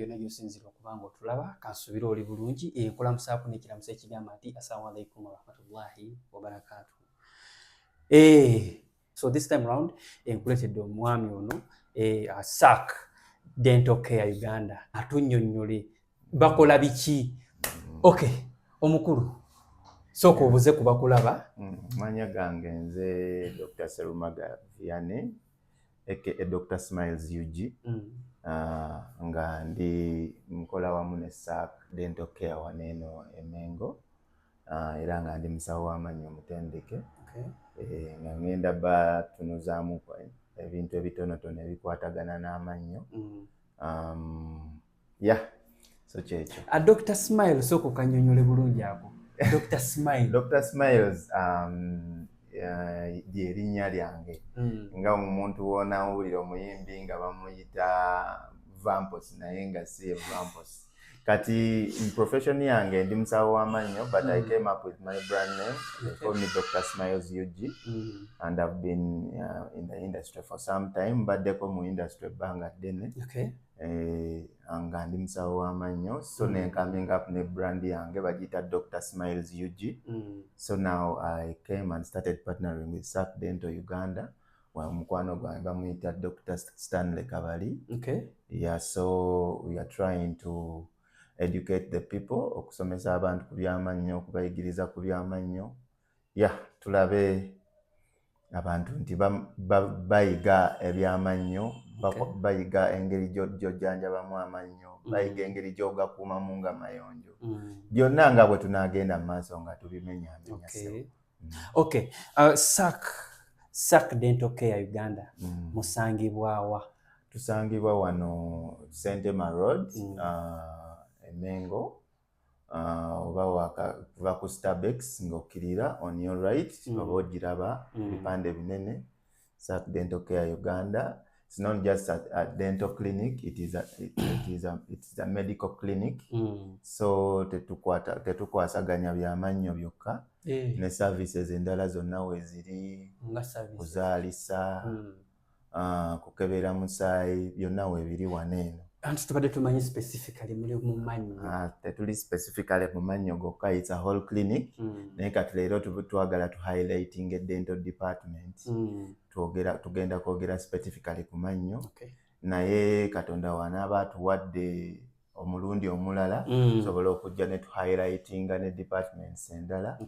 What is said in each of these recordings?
Yonna gyosinzira okuba nga otulaba, kansubire oli bulungi. Nkulamusaako n'ekiramuso ekigamba nti assalamu alaikum warahmatullahi wabarakatuh. So this time round nkuleetedde omwami ono, Asak Dental Care Uganda, atunnyonnyole bakola biki. Okay, omukulu, sooka obuze ku bakulaba. Manya gange nze Dr Serumaga Vianney, aka Dr Smiles UG. Nga ndi nkola wamu ne Sac Dental Care wano eno emengo, era nga ndi musawo w'amannyo omutendeke. Nga ngenda batunuzaamu ebintu ebitonotono ebikwatagana n'amannyo. Yeah, so kyekyo. Dr Smile, sooka okannyonnyole bulungi ako, Dr Smile. Dr Smiles lyerinnya lyange. Nga omuntu woonawulira omuyimbi nga bamuyita Vampos, naye nga si Vampos. Kati profession yange ndi musawo w'amannyo, but I came up with my brand name. They call me Dr Smiles UG. And I've been in the industry for some time. Mbaddeko mu industry ebbanga ddene. Nga ndi musawo w'amannyo, so ne coming up ne brand yange bagiyita Dr Smiles UG. So now I came and started partnering with Sac Dental Uganda. Wa mukwano gwange bamuyita Dr Stanley Kabali. Yeah, so we are trying to educate the people, okusomesa abantu ku byamannyo, okubayigiriza ku byamannyo. Yeah, tulabe abantu nti bayiga ebyamannyo, bayiga engeri gy'ojjanjabamu amannyo, bayiga engeri gy'ogakuumamu nga mayonjo. Byonna nga bwe tunaagenda mu maaso nga tubimenyamenya. Okay. Sac Dental Care Uganda musangibwawa? Tusangibwa wano Sentema Road, Emengo, oba kuva ku Starbex ng'okkirira on your right, oba ogiraba ebipande binene, Sac Dental Care Uganda. It's not just a dental clinic, it is a, it, it is a, it's a medical clinic. So tetukwasaganya byamannyo byokka, ne services endala zonna weeziri. Nga services. Kuzaalisa, kukebera musaayi, byonna weebiri wano eno. Anti tubadde tumanyi specifically muli mu mannyo. Tetuli specifically mu mannyo gokka, it's a whole clinic. Naye kati leero twagala tu highlighting dental department. Twogera, tugenda kwogera specifically ku mannyo. Naye Katonda wanaaba atuwadde omulundi omulala, tusobola okujja ne tu highlightinga ne departments endala,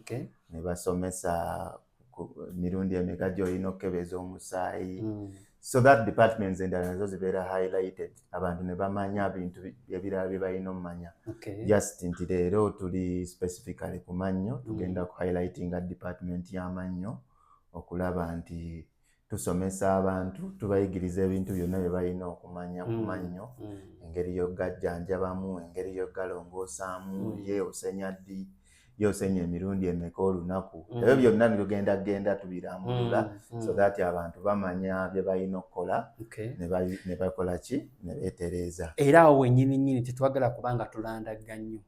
ne basomesa ku mirundi emeka gy'olina okukebeza omusaayi, so that departments endala nazo zibeera highlighted, abantu ne bamanya bintu ebirala bye balina omumanya. Just nti leero tuli specifically ku mannyo, tugenda ku highlightinga department y'amannyo okulaba nti tusomesa abantu, tubayigiriza ebintu byonna bye balina okumanya ku mannyo, engeri y'ogajjanjabamu, engeri y'ogalongoosaamu, ye osenya ddi, ye osenya emirundi emeka olunaku. Ebyo byonna nitugenda genda tubirambulula, so that abantu bamanya bye balina okukola, ne bakola ki, ne beetereeza. Era awo wennyini nnyini tetwagala kubanga tulandagga nnyo.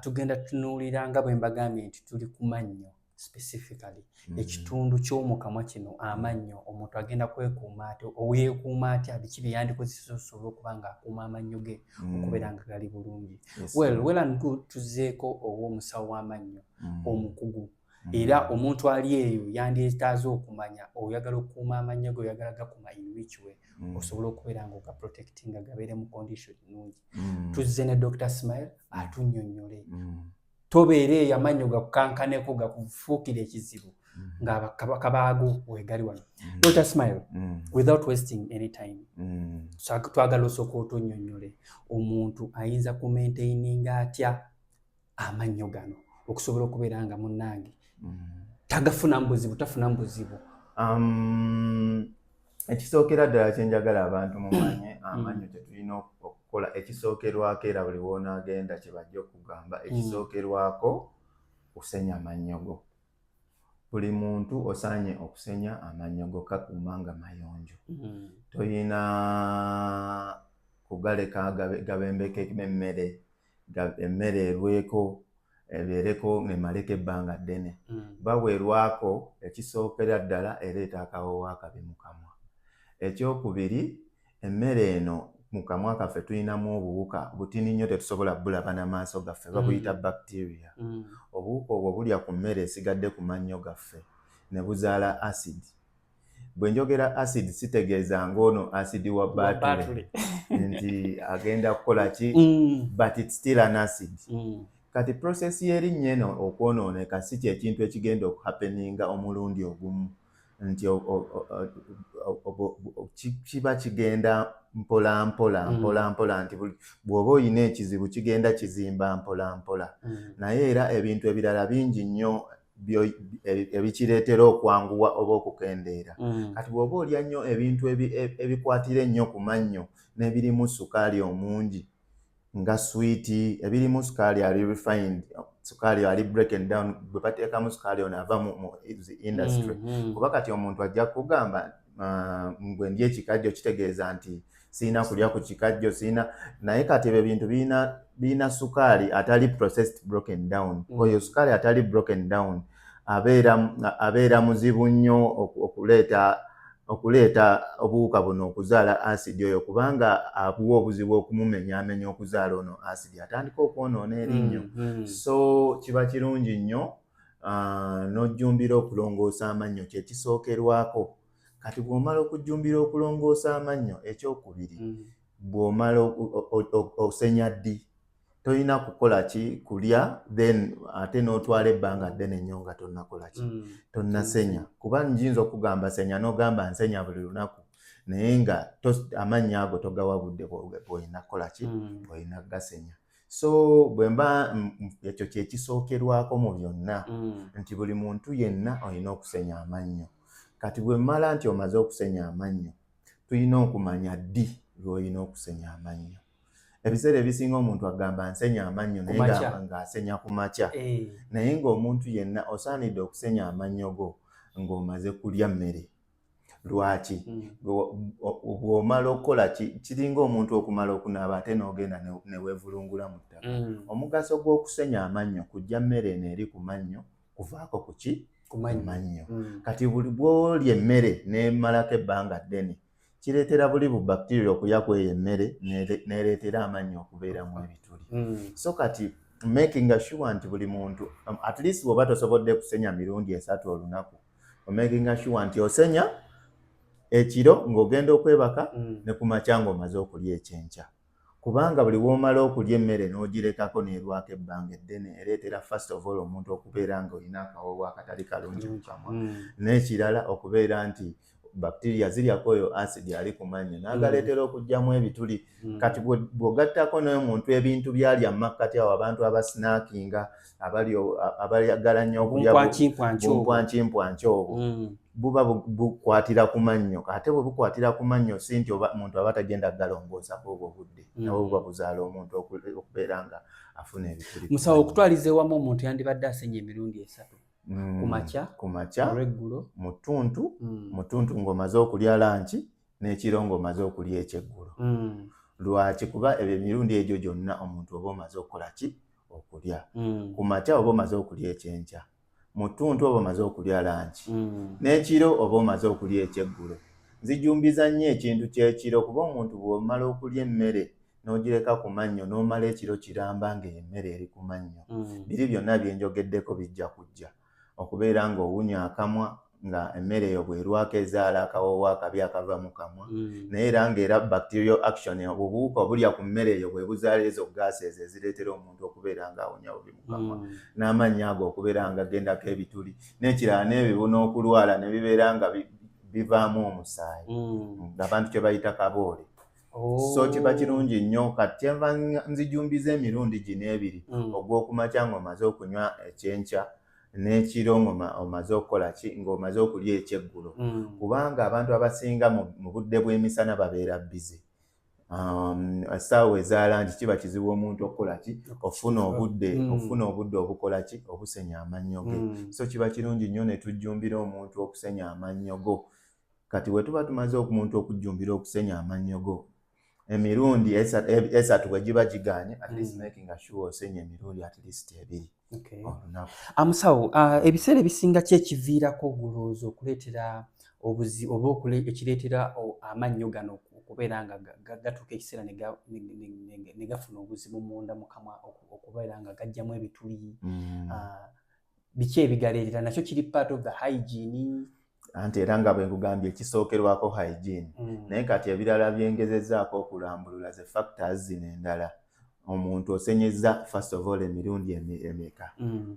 Tugenda tutunuulira nga bwe mbagambye nti tuli ku mannyo specifically, ekitundu ky'omukamwa kino, amannyo. Omuntu agenda kwekuuma ate oyeekuuma atya? Biki bye yandikozesa osobola okuba nga akuuma amannyo ge okubeera nga gali bulungi? Well and good, tuzzeeko ow'omusawo w'amannyo omukugu. Era omuntu ali eyo yandyetaaze okumanya, oyagala okukuuma amannyo ge, oyagala gakuma in which way, osobola okubeera nga ogaprotectinga gabeere mu condition nnungi. Tuzze ne Dr Smile atunnyonnyole. Tobeera eyo amannyo gakukankaneko gakufuukira ekizibu, ng'akabaago wegali wano. Dr Smile, without wasting any time, so twagala osooka otunnyonnyole omuntu ayinza kumaintaininga atya amannyo gano okusobola okubeera nga munnange tagafunamu buzibu, tafunamu buzibu. Ekisookera ddala kyenjagala abantu mumanye, amannyo tetulina okukola ekisookerwako, era buli woonaagenda kye bajja okugamba, ekisookerwako kusenya amannyo go. Buli muntu osaanye okusenya amannyo go, kakuuma nga mayonjo. Toyina kugaleka gabembeko emmere, emmere erweko, ebeereko emaleko ebbanga ddene. Baweerwako, ekisookera ddala ereeta akawoowo akabi mu kamwa. Ekyokubiri, emmere eno Mu kamwa kaffe tulinamu obuwuka butini nnyo, tetusobola bulaba n'amaaso gaffe, babuyita bacteria. Obuwuka obwo bulya ku mmere esigadde ku mannyo gaffe ne buzaala acid. Bwe njogera acid, sitegeeza ng'ono acid wa batule nti agenda kukola ki, but it's still an acid. Kati process y'erinnyo eno okwonooneka si kyekintu ekigenda okuhappeninga omulundi ogumu, nti kiba kigenda mpola mpola, mpola mpola, nti bw'oba oyina ekizibu kigenda kizimba mpola mpola. Naye era ebintu ebirala bingi nnyo ebikireetera okwanguwa oba okukendeera. Kati bw'oba olya nnyo ebintu ebikwatira ennyo ku mannyo n'ebirimu sukaali omungi, nga swiiti, ebirimu sukaali ali refined, sukaali ali broken down, bwe bateekamu sukaali ono ava mu industry, kuba kati omuntu ajja kugamba, "Bwe ndya ekikajjo kitegeeza nti siina kulya ku kikajjo, siina." Naye kati ebyo ebintu birina sukaali atali processed, broken down. Oyo sukaali atali broken down abeera muzibu nnyo okuleeta obuwuka buno okuzaala asidi oyo, kubanga abuwa obuzibu okumumenyaamenya okuzaala ono asidi atandika okwonoona erinnyo. So kiba kirungi nnyo n'ojjumbira okulongoosa amannyo, kyekisookerwako. Kati bw'omala okujjumbira okulongoosa amannyo, ekyokubiri, bw'omala osenya ddi? Tolina kukola ki, kulya then ate n'otwala ebbanga ddene nnyo nga tonnakola ki, tonnasenya. Kuba njinza okugamba senya, n'ogamba nsenya buli lunaku, naye nga amannyo ago togawa budde bw'olina kukola ki, bw'olina kugasenya. So bwe mba ekyo kyekisookerwako mu byonna, nti buli muntu yenna olina okusenya amannyo. Kati bwe mmala nti omaze okusenya amannyo, tulina okumanya ddi lw'olina okusenya amannyo. Ebiseera ebisinga omuntu agamba nsenya amannyo, naye ng'asenya ku makya. Naye ng'omuntu yenna osaanidde okusenya amannyo go ng'omaze kulya mmere. Lwaki? Bw'omala okukola, kiringa omuntu okumala okunaaba ate n'ogenda ne weevulungula mu ttaka. Omugaso gw'okusenya amannyo kujja mmere eno eri ku mannyo kuvaako ku ki, ku mannyo. Kati buli bw'olya emmere n'emalako ebbanga ddene, kireetera buli bu bacteria okulya ku eyo emmere, n'ereetera amannyo okubeeramu ebituli. So kati making sure nti buli muntu, at least bw'oba tosobodde kusenya mirundi 3 olunaku, omakinga sure nti osenya ekiro ng'ogenda okwebaka, ne ku makya ng'omaze okulya ekyenkya, kubanga buli w'omala okulya emmere n'ogirekako n'erwako ebbanga eddene, ereetera first of all omuntu okubeera nga olina akawoowo akatali kalungi mu kamwa, n'ekirala okubeera nti bacteria ziryako oyo acid ali ku mannyo n'agaleetera okuggyamu ebituli. Kati bw'ogattako n'omuntu ebintu byalya mu makkati awo, abantu abasnackinga, abayagala nnyo okulya bumpwankimpwanki obwo, buba bukwatira ku mannyo. Ate bwe bukwatira ku mannyo, si nti muntu aba tagenda kugalongoosako obwo obudde, nabwo buba buzaala omuntu okubeera nga afuna ebituli. Musawo, okutwaliza ewamu, omuntu yandibadde asenya emirundi 3? Ku makya? Ku makya. Olweggulo? Mu ttuntu, mu ttuntu ng'omaze okulya lunch, n'ekiro ng'omaze okulya ekyeggulo. Lwaki? Kuba ebyo emirundi egyo gyonna omuntu oba omaze okukola ki, okulya. Ku makya oba omaze okulya ekyenkya, mu ttuntu oba omaze okulya lunch, n'ekiro oba omaze okulya ekyeggulo. Nzijumbiza nnyo ekintu kyekiro, kuba omuntu bw'omala okulya emmere n'ogireka ku mannyo n'omala ekiro kiramba ng'emmere eri ku mannyo, biri byonna byenjogeddeko bijja kujja okubeera ng'owunya akamwa, nga emmere eyo bw'erwako ezaala akawoowo akabi akava mu kamwa. Naye era ng'era bacterial action, obuwuka obulya ku mmere eyo bwe buzaala ezo gases ezireetera omuntu okubeera ng'awunya bubi mu kamwa, n'amannyo ago okubeera nga agendako ebituli, n'ekirala n'ebibu n'okulwala ne bibeera nga bivaamu omusaayi, abantu kye bayita kaboole. So kiba kirungi nnyo. Kati kyenva nzijumbiza emirundi gino ebiri, ogw'okumakya ng'omaze okunywa ekyenkya, n'ekiro ng'omaze okukola ki, ng'omaze okulya ekyeggulo, kubanga abantu abasinga mu budde bw'emisana babeera busy. Essaawa eza lunch kiba kizibu omuntu okukola ki, ofuna obudde, ofuna obudde obukola ki, obusenya amannyo ge. So kiba kirungi nnyo ne tujjumbira omuntu okusenya amannyo go. Kati bwe tuba tumaze omuntu okujjumbira okusenya amannyo go emirundi 3, bwe giba giganye, at least making sure osenya emirundi at least 2 olunaku. Amusawo, ebiseera ebisinga ki ekiviirako ogulowooza okuleetera obuzibu oba ekireetera amannyo gano? Okubeera nga gatuuka ekiseera ne gafuna obuzibu munda mu kamwa, okubeera nga gajjamu ebituli. Biki ebigaleetera? Nakyo kiri part of the hygiene? Anti era nga bwe nkugambye, ekisookerwako hygiene. Naye kati ebirala byengezezzaako okulambulula ze factors zino endala. Omuntu osenyeza, first of all, emirundi emeka?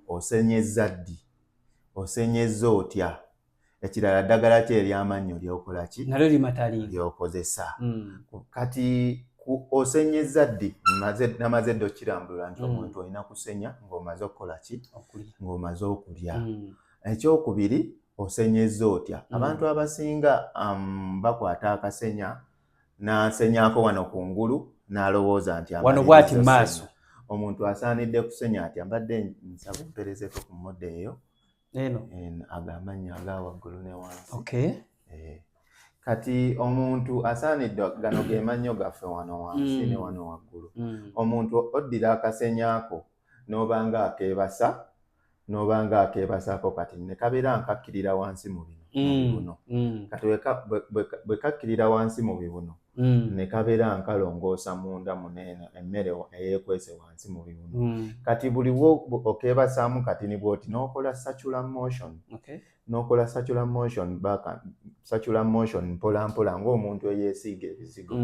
Osenyeza ddi? Osenyeza otya? Ekirala, ddagala ki eryamannyo lyokola ki? Nalyo limatteringa. Lyokozesa. Kati osenyeza ddi? Namaze dde okirambulula nti omuntu olina kusenya ng'omaze okukola ki? Okulya. Ng'omaze okulya. Ekyokubiri, osenyeza otya? Abantu abasinga bakwata akasenya n'asenyako wano ku ngulu n'alowooza nti wano bw'ati amaliriza maaso. osenya. Omuntu asaanidde kusenya atya? Mbadde nsaba omperezeko ku model eyo. Eno? Ago amannyo aga waggulu ne wansi. Okay. Kati omuntu asaanidde, gano ge mannyo gaffe wano wansi ne wano waggulu. Omuntu oddira akasenyaako n'obanga akeebasa, n'obanga akeebasaako, kati ne kabeera nkakkirira wansi mu bino, mu bibuno. Kati bwe kakkirira wansi mu bibuno ne kabeera nkalongoosa munda muneeno emmere eyeekwese wansi mu bibuno. Kati buli okeebasaamu katini bw'oti n'okola circular motion, n'okola circular motion back, circular motion mpola mpola ng'omuntu eyeesiiga ebizigo.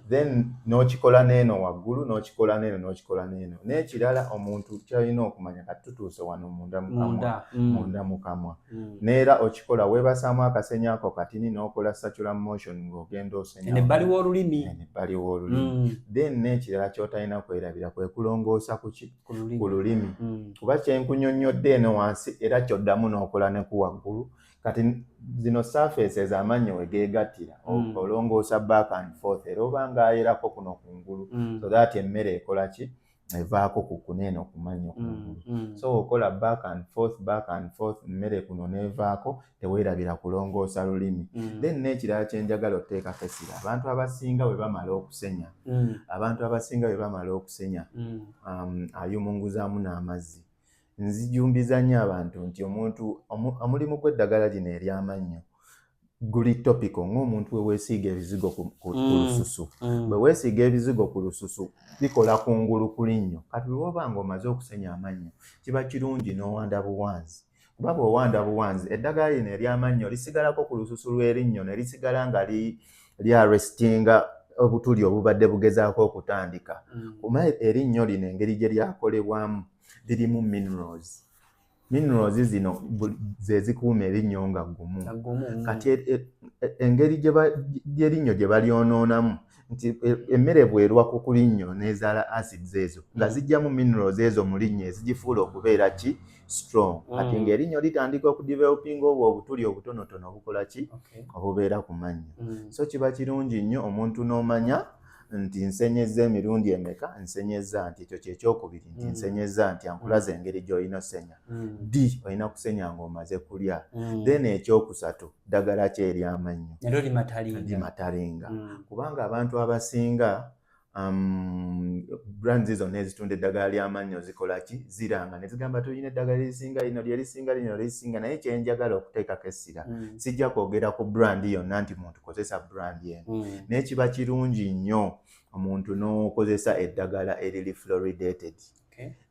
Then n'okikola n'eno waggulu, n'okikola n'eno, n'okikola n'eno. N'ekirala omuntu kyalina okumanya, kati tutuuse wano munda mu kamwa. Munda. Munda mu kamwa. Neera okikola, weebasaamu akasenya ako katini n'okola circular motion ng'ogenda osenya. Eno ebbali w'olulimi. Eno ebbali w'olulimi. Then n'ekirala ky'otalina kwerabira kwe kulongoosa ku ki? Ku lulimi. Ku lulimi. Kuba kyenkunyonnyodde eno wansi era kyoddamu n'okola ne ku waggulu. Kati zino surfaces amannyo we geegattira, olongoosa back and forth, era oba ng'ayerako kuno kungulu so that emmere ekola ki? Evaako ku kuneeno ku mannyo kungulu. So okola back and forth, back and forth, emmere kuno n'evaako. Teweerabira kulongoosa lulimi. Then n'ekirala kyenjagala oteekako essira, abantu abasinga bwe bamala okusenya, abantu abasinga bwe bamala okusenya, ayumunguzaamu n'amazzi. Nzijumbiza nnyo abantu nti omuntu omulimu gw'eddagala lino ery'amannyo guli topical, ng'omuntu we weesiiga ebizigo ku lususu. Bwe weesiiga ebizigo ku lususu, bikola kungulu ku linnyo. Kati bw'oba ng'omaze okusenya amannyo, kiba kirungi n'owanda buwanzi, kuba bw'owanda buwanzi, eddagala lino ery'amannyo lisigalako ku lususu lw'erinnyo ne lisigala nga lyarrestinga obutuli obubadde bugezaako okutandika. Kuba erinnyo lino engeri gye lyakolebwamu lirimu minerals. Minerals zino ze zikuuma erinnyo nga ggumu. Nga ggumu. Kati engeri gy'erinnyo gye balyonoonamu nti emmere bw'erwa ku linnyo n'ezaala acids ezo nga zijjamu minerals ezo mu linnyo ezigifuula okubeera ki? Strong. Kati ng'erinnyo litandika okudevelopinga obwo obutuli obutonotono obukola ki? Obubeera ku mannyo. So kiba kirungi nnyo omuntu n'omanya nti nsenyezza emirundi emeka, nsenyezza nti ekyo kyekyokubiri, nti nsenyezza nti ankulaza engeri gy'olina osenya. Ddi olina kusenya? Ng'omaze kulya. Then ekyokusatu, ddagala ki ery'amannyo? Nalyo limatteringa. Limatteringa. Kubanga abantu abasinga, brands zonna ezitunda eddagala ly'amannyo zikola ki? Ziranga ne zigamba tulina eddagala erisinga lino, lyerisinga lino, lyerisinga. Naye kyenjagala okuteekako essira, sijja kwogera ku brand yonna nti muntu kozesa brand eno, naye kiba kirungi nnyo omuntu n'okozesa eddagala eriri fluoridated.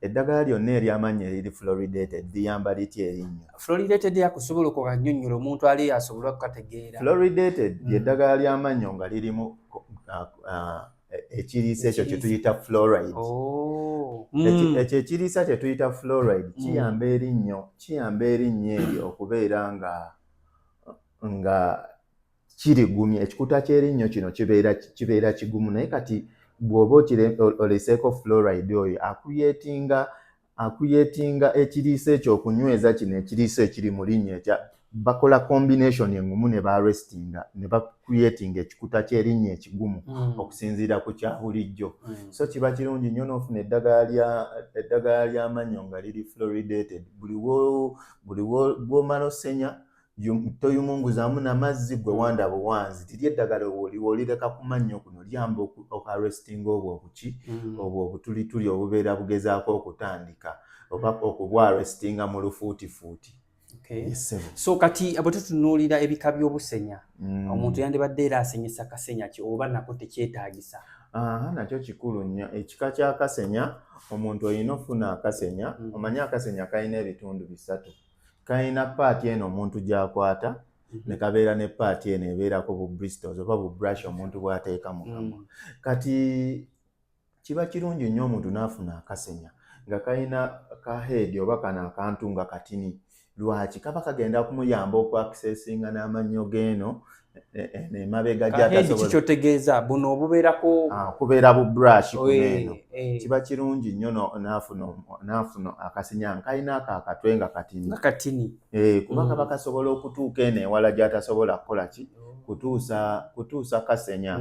Eddagala lyonna ery'amannyo eriri fluoridated liyamba litya erinnyo? Fluoridated yakusobola okukanyonnyola omuntu ali asobole okukategeera. Fluoridated lyeddagala ly'amannyo nga lirimu ekiriisa ekyo kye tuyita fluoride. Oh. Ekyo ekiriisa kye tuyita fluoride kiyamba erinnyo eryo okubeera nga kirigumya. Ekikuta ky'erinnyo kino kibeera kigumu, naye kati bw'oba oleseeko fluoride oyo, acreatinga ekiriisa ekyo okunyweza kino ekiriisa ekiri mu linnyo ekya bakola combination engumu ne baarrestinga ne bacreatinga ekikuta ky'erinnyo ekigumu okusinziira ku kya bulijjo. So kiba kirungi nnyo n'ofuna eddagala ly'amannyo nga liri fluoridated. Buli bw'omala osenya, toyumunguzaamu n'amazzi, gwe wanda buwanzi. Tiri eddagala wolireka ku mannyo kuno lyamba okuarrestinga obwo obuki? Obwo obutulituli obubeera bugezaako okutandika, oba okubwarrestinga mu lufuutifuuti. So kati bwe tutunuulira ebika by'obusenya, omuntu yandibadde era asenyesa kasenya ki, oba nako tekyetaagisa? Nakyo kikulu nnyo, ekika kyakasenya. Omuntu olina ofuna akasenya. Omanyi akasenya kalina ebitundu bisatu. Kalina part eno omuntu gy'akwata, ne kabeera ne part eno ebeerako bu bristles oba bu brush omuntu bw'ateeka mu kamwa. Kati kiba kirungi nnyo omuntu n'afuna akasenya nga kalina ka head oba kano akantu nga katini. Lwaki? Kaba kagenda kumuyamba okwaccessinga n'amannyo g'eno emabega. Gyatasobokyotegeeza buno obubeerako? Kubeera bu brush kuno eno. Kiba kirungi nnyo n'afuna akasenya nga kalina ako akatwe nga katini. Nga katini. Kuba kaba kasobola okutuuka eno ewala gy'atasobola kukola ki, kutuusa kasenya,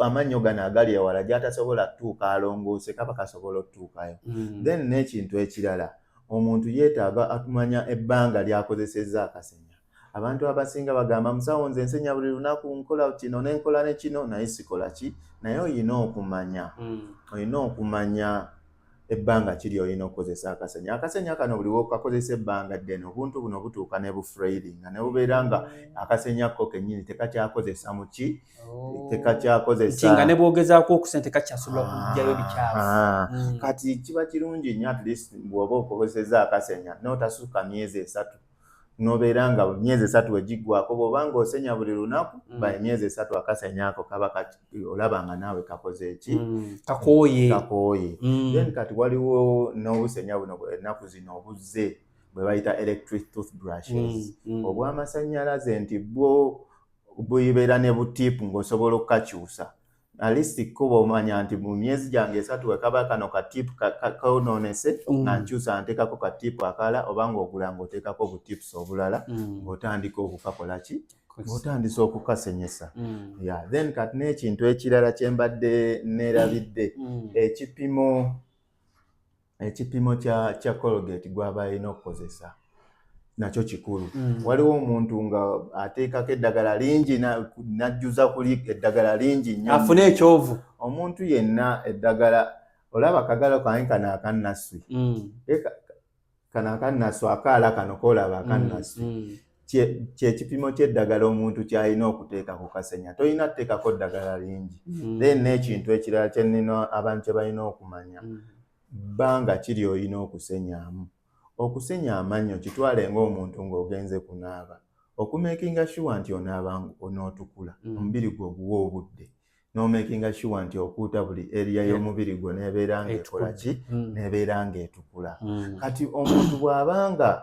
amannyo gano agali ewala gy'atasobola kutuuka alongoose, kaba kasobola okutuukayo. Then n'ekintu ekirala, omuntu yeetaaga akumanya ebbanga ly'akozesezza akasenya. Abantu abasinga bagamba, "Musawo, nze nsenya buli lunaku, nkola kino nenkola ne kino, naye sikola ki." Naye olina okumanya ebbanga kiri olina okukozesa akasenya. Akasenya kano buli wokakozesa ebbanga ddene, obuntu buno butuuka ne bufrailinga ne bubeera nga akasenya ko kennyini tekakyakozesa muki, tekakyakozesa. Nga ne bwogezaako okusenya tekakyasobola kuggyayo bikyafu. Kati kiba kirungi nnyo, at least bw'oba okozeseza akasenya n'otasukka myezi 3, nobeera nga myezi 3 wegiggwako, bw'oba nga osenya buli lunaku, by myezi 3 akasenya ako kaba olaba nga naawe kakoze eki? Kakooye. Kakooye. Then kati waliwo n'obusenya buno ennaku zino obuzze bwe bayita electric toothbrushes, obw'amasannyalaze, nti bwo bubeera ne bu tip ng'osobola okukakyusa. At least ko bw'omanya nti mu myezi gyange 3 wekaba kano ka tip konoonese, nga nkyusa nteekako ka tip akalala, oba ng'ogula ng'oteekako bu tips obulala, ng'otandika okukakola ki, ng'otandisa okukasenyesa. Yeah, then kati n'ekintu ekirala kye mbadde neerabidde, ekipimo kya Colgate gw'aba alina okukozesa nakyo kikulu. Waliwo omuntu nga ateekako eddagala lingi, n'ajjuza kuli eddagala lingi nnyo. Afune ekyovu. Omuntu yenna eddagala, olaba kagalo kange kano akannaswi, kano akannaswi akaala kano koolaba akannaswi, kyekipimo ky'eddagala omuntu ky'alina okuteeka ku kasenya. Tolina kuteekako ddagala lingi. Then n'ekintu ekirala kyenina abantu kye balina okumanya, bbanga kiri olina okusenyaamu. Okusenya amannyo kitwale ng'omuntu ng'ogenze kunaaba, okumakinga sure nti onaaba onootukula, omubiri gwo oguwa obudde, n'omakinga sure nti okuuta buli area y'omubiri gwo nebeera ng'ekola ki, nebeera ng'etukula. Kati omuntu bw'abanga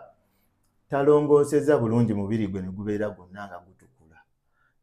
talongoosezza bulungi mubiri gwe ne gubeera gwonna nga gutukula,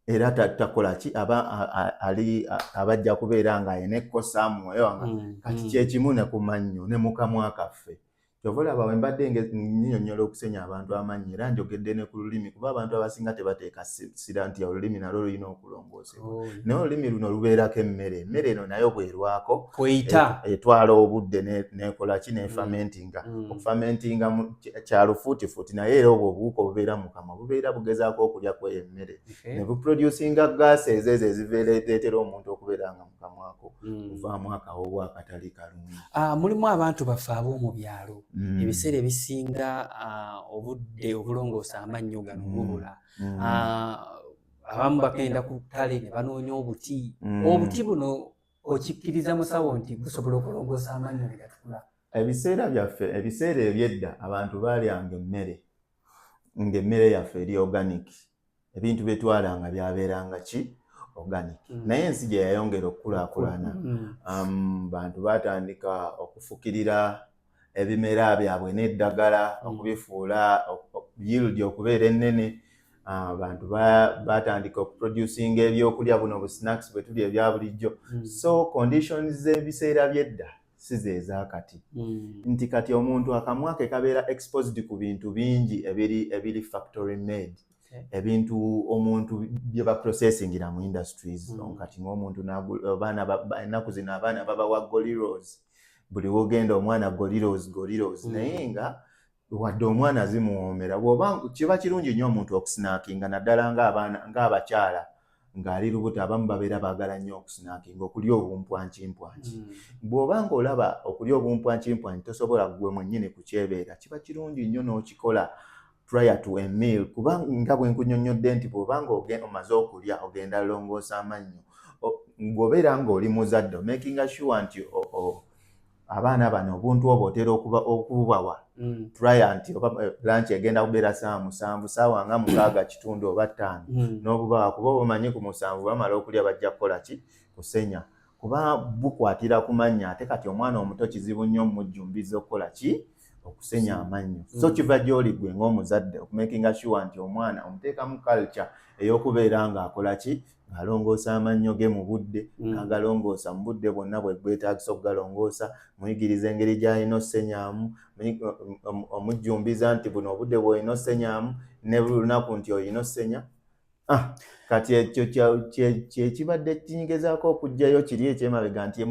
era takola ki, aba ali aba ajja kubeera nga alina ekkosa mwoyo. Kati kyekimu ne ku mannyo ne mu kamwa kaffe. Kyova olaba bwe mbadde nnyonnyola okusenya abantu amannyo, era njogedde ne ku lulimi, kuba abantu abasinga tebateeka ssira nti olulimi nalwo lulina okulongoosebwa. Naye olulimi luno lubeerako emmere. Emmere eno nayo bwerwako kweyita, etwala obudde nekola ki, nefermentinga. Okufermentinga kya lufuutifuuti, naye era obwo obuwuka obubeera mu kamwa bubeera bugezaako okulya kweyo emmere ne buproducinga gaasi ezo ezireetera omuntu okubeera nga mu kamwako muvaamu akawoowo akatali kalungi. Mulimu abantu baffe ab'omu byalo, ebiseera ebisinga obudde obulongoosa amannyo gano bubula. Abamu bagenda ku ttale ne banoonya obuti. Obuti buno okikkiriza, musawo, nti busobola okulongoosa amannyo ne gatukula? Ebiseera byaffe, ebiseera ebyedda, abantu baalyanga emmere ng'emmere yaffe eri organic. Ebintu byetwalanga byabeeranga ki, organic. Naye ensi gye yayongera okukulaakulana, bantu batandika okufukirira ebimera byabwe n'eddagala okubifuula yield okubeera ennene. Abantu batandika okuproducinga ebyokulya buno bu snacks bwe tulya ebya bulijjo. So conditions z'ebiseera by'edda si ze ezakati, nti kati omuntu akamwa ke kabeera exposed ku bintu bingi ebiri factory made, ebintu omuntu bye baprocessingira mu industries. Kati ng'omuntu abaana ennaku zino abaana babawa Gorillos. Buli wogenda omwana Gorillos, Gorillos. Naye nga wadde omwana zimuwoomera, bw'oba kiba kirungi nnyo omuntu okusnackinga, naddala ng'abaana, ng'abakyala ng'ali lubuto, abamu babeera baagala nnyo okusnackinga, okulya obumpwankimpwanki. Bw'oba ng'olaba okulya obumpwankimpwanki tosobola ggwe mwennyini kukyebeera, kiba kirungi nnyo n'okikola. Prior to a meal, kuba nga bwe nkunyonnyodde nti bw'obanga omaze okulya, ogenda longoosa amannyo. Bw'obeera ng'oli muzadde, making sure nti abaana bano obuntu obwo otera okubawa prior, nti oba lunch egenda kubeera 7:00, saawa nga 6:15 oba 5, n'obubawa, kuba obamanyi ku 7 bamala okulya, bajja kukola ki? Kusenya, kuba bukwatira ku mannyo. Ate kati omwana omuto kizibu nnyo omujjumbiza okukola ki? Okusenya amannyo. So kiva gy'oli gwe ng'omuzadde okumakinga sure nti omwana omuteekamu culture ey'okubeera ng'akola ki? Ng'alongoosa amannyo ge mu budde, n'agalongoosa mu budde bwonna bwe bwetaagisa okugalongoosa. Muyigiriza engeri gy'alina ossenyaamu, omujjumbiza nti buno obudde bw'olina ossenyaamu, ne buli lunaku nti olina ossenya. Ah, kati ekyo kyekibadde kingezaako okuggyayo kiri ekyemabega nti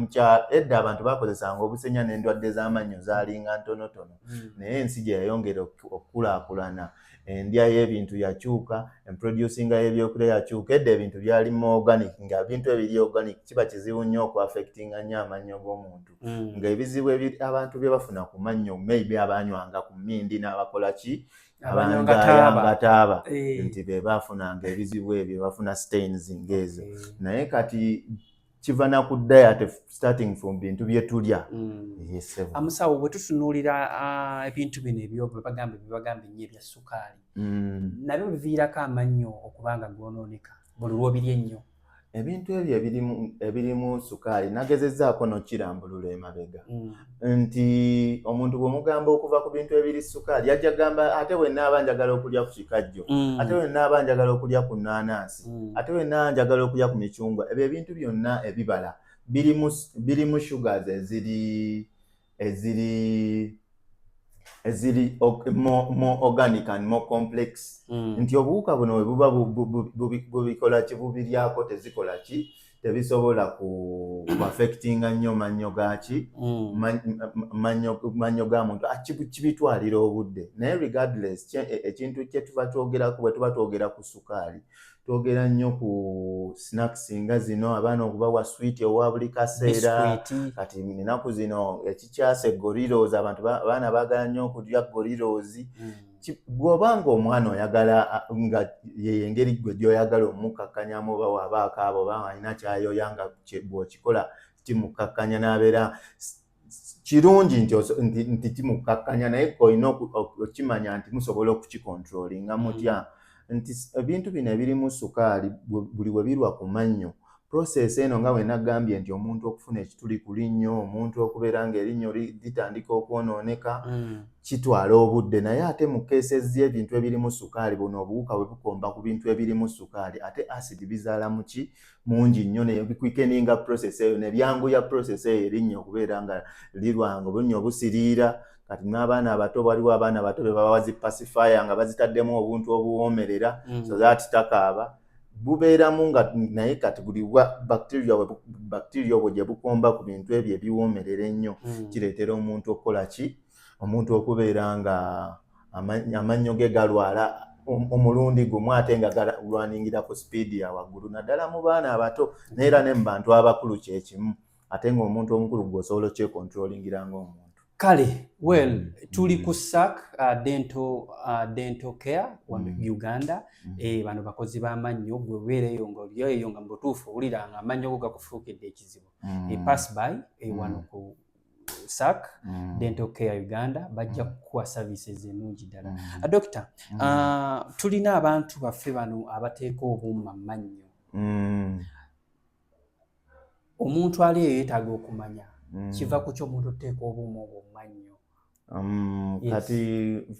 edda abantu bakozesanga obusenya n'endwadde z'amannyo zaalinga ntonotono. Naye ensi gye yayongera okukulaakulana, endya y'ebintu yakyuka, emproducinga y'ebyokulya yakyuka. Edda ebintu byali mu organic, nga ebintu ebiri organic kiba kizibu nnyo okuaffectinga nnyo amannyo g'omuntu, ng'ebizibu abantu bye bafuna ku mannyo, maybe abanywanga ku mmindi n'abakola ki, Abanywanga taaba. Abangayanga taaba, nti be bafunanga ebizibu ebyo, bafuna stains ng'ezo. Naye kati kiva na ku diet, starting from bintu bye tulya. Yes, sir. Amusawo, bwe tutunuulira ebintu bino ebyo bye bagamba ennyo ebya sukaali, nabyo biviirako amannyo okuba nga goonooneka buli lw'obirya ennyo? Ebintu ebyo ebirimu sukaali, nagezezzaako nokirambulula emabega nti omuntu bw'omugamba okuva ku bintu ebiri sukaali, ajja gamba, ate bwe naaba njagala okulya ku kikajjo, ate bwe naaba njagala okulya ku naanansi, ate bwe naaba njagala okulya ku micungwa. Ebyo ebintu byonna ebibala birimu sugars eziri more organic and more complex, nti obuwuka buno bwe buba bubikola ki, bubiryako, tezikola ki, tebisobola ku affectinga nnyo mannyo gaki, mannyo ga muntu. Ah, kibitwalira obudde. Naye regardless, ekintu kye tuba twogerako, bwe tuba twogera ku sukaali, twogera nnyo ku snacks nga zino, abaana okubawa sweet owa buli kaseera. Biscuit. Kati ennaku zino ekikyase Doritos, abantu abaana baagala nnyo okulya Doritos. Bw'oba nga omwana oyagala nga ye engeri gwe gy'oyagala omukakkanyamu, oba waaba akaaba, oba nga alina kyayoya, nga bw'okikola kimukakkanya n'abeera kirungi, nti kimukakkanya, naye olina okukimanya nti musobola okukicontrollinga mutya, nti ebintu bino ebirimu sukaali buli we birwa ku mannyo, process eno nga bwe nagambye nti omuntu okufuna ekituli ku linnyo, omuntu okubeera ng'erinnyo litandika okwonooneka, kitwala obudde. Naye ate mu cases y'ebintu ebirimu sukaali, buno obuwuka bwe bukomba ku bintu ebirimu sukaali, ate acid bizaala muki mungi nnyo, ne biquickeninga process eyo, ne byanguya process eyo, erinnyo okubeera nga lirwanga obunnyo obusiriira. Kati n'abaana abato, waliwo abaana abato be babawa zi pacifier nga bazitaddemu obuntu obuwoomerera, so that takaaba, bubeeramu nga. Naye kati buli bacteria obwo gye bukomba ku bintu ebyo ebiwoomerera ennyo, kireetera omuntu okukola ki? Omuntu okubeera nga amannyo ge galwala omulundi gumu, ate nga galwaningira ku sipiidi ya waggulu, naddala mu baana abato, neera ne mu bantu abakulu kyekimu. Ate ng'omuntu omukulu gw'osobola okyecontrollingira ng'omuntu. Kale, well, tuli ku SAC Dental Care wano Uganda. Bano bakozi b'amannyo. Gwe obeereyo nga olyeyo nga mu butuufu owulira nga amannyo go gakufuukidde ekizibu, pass by wano ku SAC Dental Care Uganda, bajja kukuwa services ennungi ddala. Doctor, tulina abantu baffe bano abateeka obuuma mu mannyo. Omuntu ali eyo yeetaaga okumanya kiva ku ki omuntu otuteeka obuuma obwo mu mannyo. Yes. Kati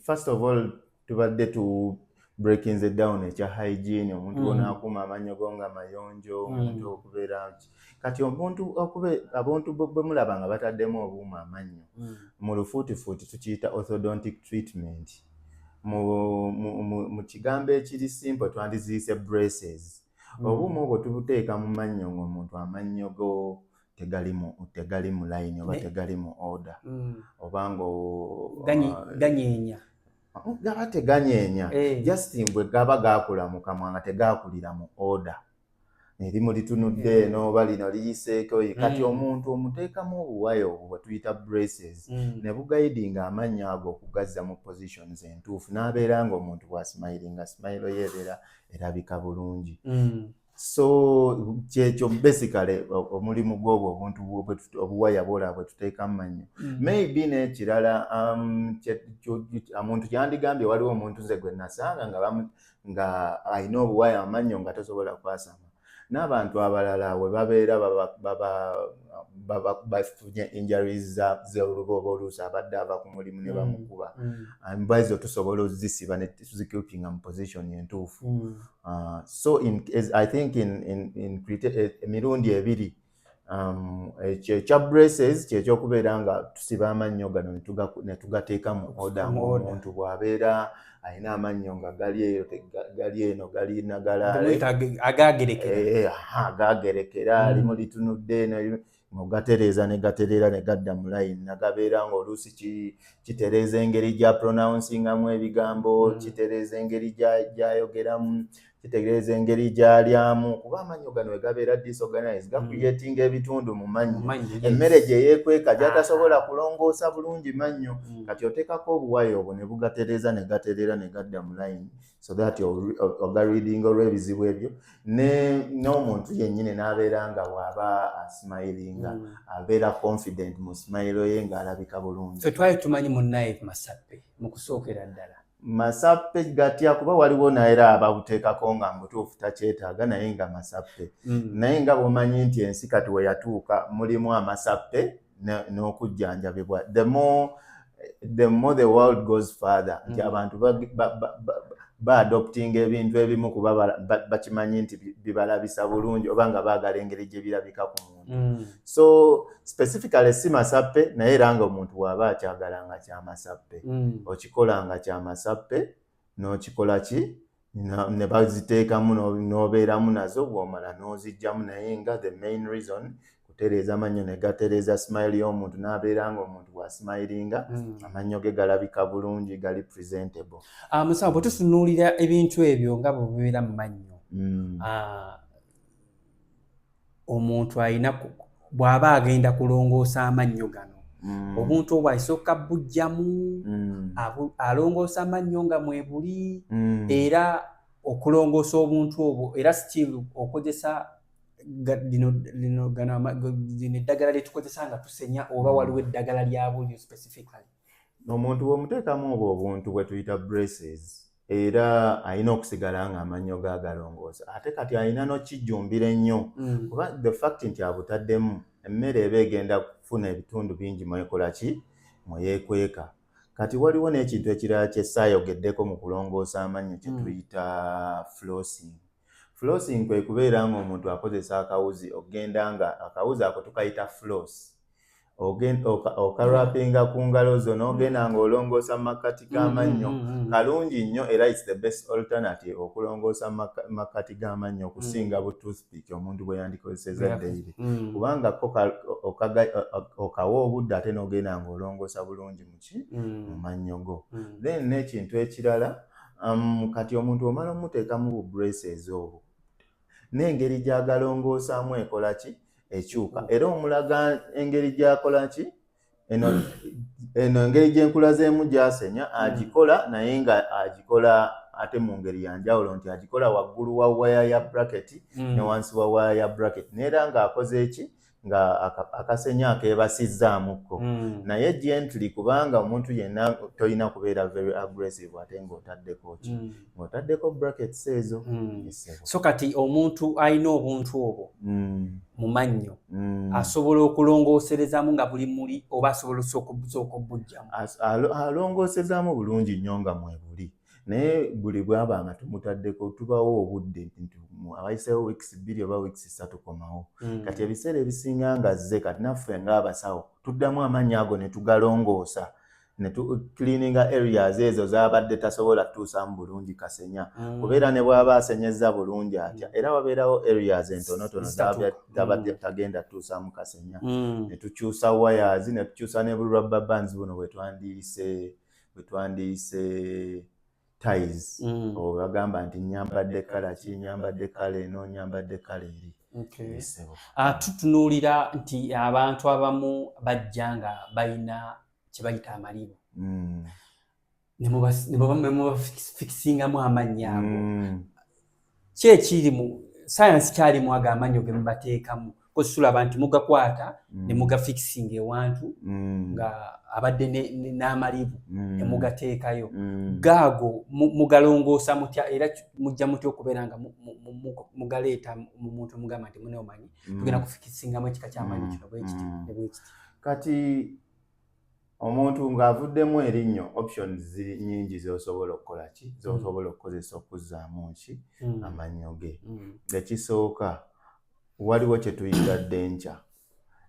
first of all, tubadde tu breaking down ekya hygiene, omuntu onaakuuma amannyo go nga mayonjo, omuntu okubeera kati omuntu abantu bwe mulaba nga bataddemu obuuma amannyo, mu lufuutifuuti tukiyita orthodontic treatment. Mu kigambo ekiri simple, twandiziyise braces. Obuuma obwo tubuteeka mu mannyo ng'omuntu amannyo go tegali mu line oba tegali mu order, oba nga Ganyeenya. Gaba teganyeenya, just bwe gaba gaakula mu kamwa nga tegakulira mu order. Erimu litunudde eno oba lino liyiseeko. Kati omuntu omuteekamu obuwaya obwo bwe tuyita braces ne buguidinga amannyo ago okugazza mu positions entuufu, n'abeera nga omuntu bw'asmilinga, smile ye ebeera erabika bulungi. So kyekyo basically omulimu gw'obwo obuntu obuwaya bwolaba bwe tuteeka mu mannyo. Maybe n'ekirala, omuntu kyandigambye, waliwo omuntu nze gwe nasanga nga alina obuwaya mu mannyo nga tosobola kwasama. N'abantu abalala we babeera bafunye injuries z'oluba oba oluusi abadde ava ku mulimu ne bamukuba, embwa ezo tusobola ozisiba ne tuzikeepinga mu position entuufu. So I think in emirundi ebiri, ekyo ekya braces kyekyokubeera nga tusiba amannyo gano ne tugateeka mu order. Mu order. Ng'omuntu bw'abeera alina amannyo nga gali eyo gali eno, gali nagalaale. Tumuyita agagerekera. Eh, aha, agagerekera. Limu litunudde eno, ogatereeza ne gatereera ne gadda mu line, nagabeera ng'oluusi kitereeza engeri gya pronouncingamu ebigambo, kitereeza engeri gy'ayogeramu, kitereeza engeri gy'alyamu, kuba amannyo gano we gabeera disorganized gacreatinga ebitundu mu mannyo, Mu mannyo, yes. emmere gye yeekweka gy'atasobola kulongoosa bulungi mannyo. Kati oteekako obuwaya obwo ne bugatereeza ne gatereera ne gadda mu line, so that ogareadinga olw'ebizibu ebyo n'omuntu yennyini n'abeera nga bw'aba asmilinga abeera confident mu smile ye ng'alabika bulungi. Ffe twali tumanyi munnaye masappe mu kusookera ddala. Masappe gatya? Kuba waliwo naera ababuteekako nga mubutuufu takyetaaga, naye nga masappe. Naye nga bw'omanyi nti ensi kati we yatuuka mulimu amasappe n'okujjanjabibwa. The more the world goes further nti abantu baadoptinga ebintu ebimu kuba bakimanyi nti bibalabisa bulungi oba nga baagala engeri gye birabika ku muntu. So specifically si masappe, naye era nga omuntu bw'aba akyagala nga kyamasappe, okikola nga kyamasappe n'okikola ki ne baziteekamu n'obeeramu nazo, bw'omala n'ozijjamu. Naye nga the main reason kutereeza amannyo ne gatereeza smile y'omuntu, n'abeera nga omuntu bw'asmilinga amannyo ge galabika bulungi, gali presentable. Ah, musawo, bwe tutunuulira ebintu ebyo nga bwe bibeera mu mannyo, omuntu alina bw'aba agenda kulongoosa amannyo gano, obuntu obwo asooka buggyamu, alongoosa amannyo nga mwebuli, era okulongoosa obuntu obwo era still okozesa lino gano lino eddagala lyetukozesa nga tusenya, oba waliwo eddagala lya bulyo specifically? Omuntu bw'omuteekamu obwo obuntu bwe tuyita braces, era alina okusigala nga amannyo ge agalongoosa, ate kati alina n'okijjumbira ennyo, kuba the fact nti abutaddemu, emmere eba egenda kufuna ebitundu bingi mwekola ki, mweyeekweka. Kati waliwo n'ekintu ekirala kye saayogeddeko mu kulongoosa amannyo kye tuyita flossing. Flossing kwe kubeera ng'omuntu akozesa akawuzi, ogenda nga akawuzi ako tukayita floss, okawrappinga ku ngalo zo n'ogenda ng'olongoosa mu makkati g'amannyo. Kalungi nnyo, era it's the best alternative okulongoosa mu makkati g'amannyo okusinga bu toothpick omuntu bwe yandikozesezza daily, kubanga ko okawa obudde ate n'ogenda ng'olongoosa bulungi muki, mu mannyo go. Then n'ekintu ekirala, kati omuntu omala omuteekamu bu braces obwo, n'engeri gy'agalongoosaamu ekola ki, ekyuka. Era omulaga engeri gy'akola ki, eno engeri gyenkulazeemu gy'asenya agikola, naye nga agikola ate mu ngeri ya njawulo, nti agikola waggulu wa waya ya bracket ne wansi wa waya ya bracket, neera ng'akoze eki, nga akasenya akeebasizzaamuko, naye gently, kubanga omuntu yenna tolina kubeera very aggressive ate ng'otaddeko ki, ng'otaddeko brackets ezo. Essebo. So kati omuntu alina obuntu obwo mu mannyo asobola okulongooserezaamu nga buli muli, oba asobola osooka obuggyamu? Alongoosezaamu bulungi nnyo nga mwebuli, naye buli bwaba nga tumutaddeko tubawo obudde nti abayiseewo weeks 2 oba weeks 3 komawo. Kati ebiseera ebisinga nga zze, kati naffe ng'abasawo tuddamu amannyo ago ne tugalongoosa ne cleaninga areas ezo z'abadde tasobola kutuusaamu bulungi kasenya, kubeera ne bw'aba asenyezza bulungi atya, era wabeerawo areas entonotono z'abadde tagenda kutuusaamu kasenya, ne tukyusa wires, ne tukyusa ne bu rubber bands buno bwe twandiyise Ties obagamba nti nyambadde colour ki, nyambadde colour eno, nyambadde colour eri. Tutunuulira nti abantu abamu bajja nga balina kye bayita amalibu ne mubafikisingamu amannyo ago. Ki ekiri mu sayansi kyalimu ago amannyo ge mubateekamu? Tulaba nti mugakwata ne mugafikisinga ewantu nga abadde n'amalibu ne mugateekayo. Gaago mugalongoosa mutya era mujja mutya okubeera nga mugaleeta mu muntu, mugamba nti mune omanyi tugenda kufikisingamu ekika ky'amannyo kino bwekiti ne bwekiti? Kati omuntu ng'avuddemu erinnyo, options ziri nyingi z'osobola okukola ki, z'osobola okukozesa okuzzaamu ki amannyo ge. Ekisooka, waliwo kye tuyita denture.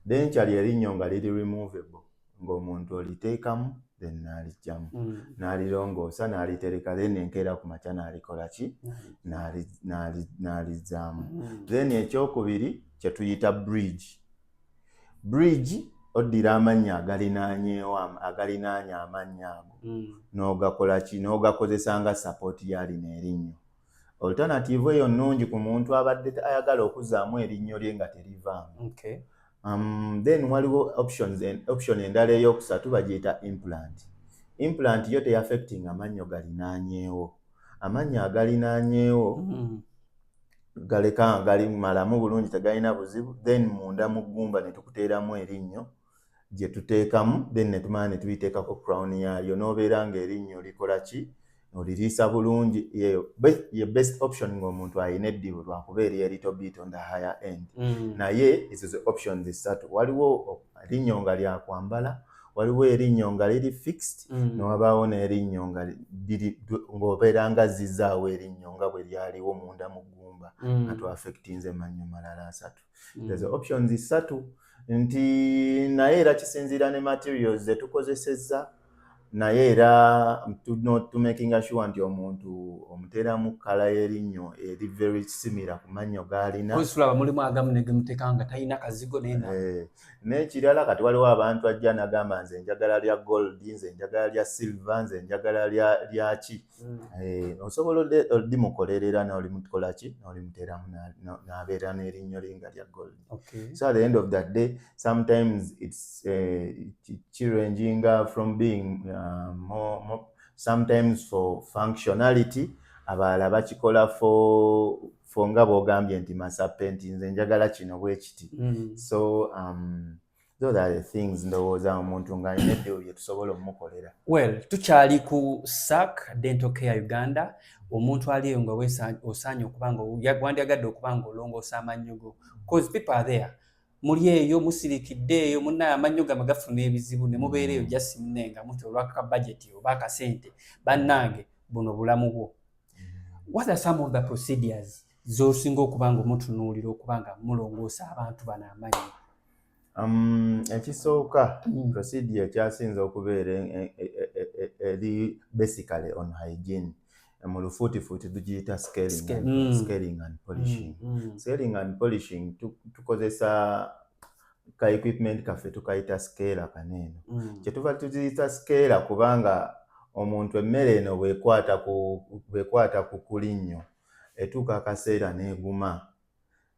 Denture lyerinnyo nga liri removable, ng'omuntu oliteekamu then n'aliggyamu n'alirongoosa n'alitereka, then enkeera ku makya n'alikola ki, n'alizzaamu. Then ekyokubiri kye tuyita bridge. Bridge, oddira amannyo agalinaanyeewo, agalinaanye amannyo ago, n'ogakola ki, n'ogakozesa nga support ya lino erinnyo. Alternative eyo nnungi ku muntu abadde ayagala okuzzaamu erinnyo lye nga terivaamu. Then waliwo options, option endala eyokusatu bagiyita implant. Implant yo teyaffecting amannyo galinaanyeewo. Amannyo agalinaanyeewo galeka nga gali malamu bulungi, tegalina buzibu. Then munda mu ggumba ne tukuteeramu erinnyo gye tuteekamu, then ne tumala ne tuliteekako crown yaalyo, n'obeera ng'erinnyo likola ki, oliriisa bulungi. Ye best option ng'omuntu alina eddibu, lwakuba eri a little bit on the higher end. Naye ezo ze options ssatu. Waliwo erinnyo nga lyakwambala, waliwo erinnyo nga liri fixed, newabaawo n'erinnyo nga ng'obeera nga zizzaawo erinnyo nga bwe lyaliwo munda mu ggumba nga twaffectinze mannyo malala asatu. Ezo options ssatu nti naye era kisinziira ne materials zetukozesezza, naye era tumakinga sure nti omuntu omuteeramu colour y'erinnyo eri very similar ku mannyo g'alina. Tulaba mulimu agamu negemuteeka nga talina kazigo naye. N'ekirala, kati waliwo abantu ajja nagamba, "Nze njagala lya gold, nze njagala lya silver, nze njagala lyaki." Osobola olimukolerera n'olimukola ki, n'olimuteeramu n'abeera n'erinnyo lye nga lya gold. So at the end of that day, sometimes it's kiranginga from being more sometimes for functionality, abalala bakikola for nga bw'ogambye nti masape nti nze njagala kino bwe kiti. So those are the things ndowooza omuntu ng'alina eddibu bye tusobola omukolera. Well, tukyali ku SAC Dental Care Uganda. Omuntu ali eyo nga osaanye okuba nga wandyagadde okuba nga olongoosa amannyo go, cause people are there, muli eyo musirikidde eyo, munnaye amannyo gammwe gafuna ebizibu ne mubeera eyo just munne nga muti olwaka budget oba akasente. Bannange, buno bulamu bwo. What are some of the procedures z'osinga okuba nga omutunuulira okuba nga mulongoosa abantu bano amannyo? Ekisooka, procedure ekyasinza okubeera eri basically on hygiene, mu lufuutifuuti tugiyita scaling and, scaling and polishing. Scaling and polishing, tukozesa ka equipment kaffe tukayita scaler kaneeno. Kyetuva tuziyita scaler kubanga omuntu emmere eno bw'ekwata ku kulinnyo, etuuka akaseera n'eguma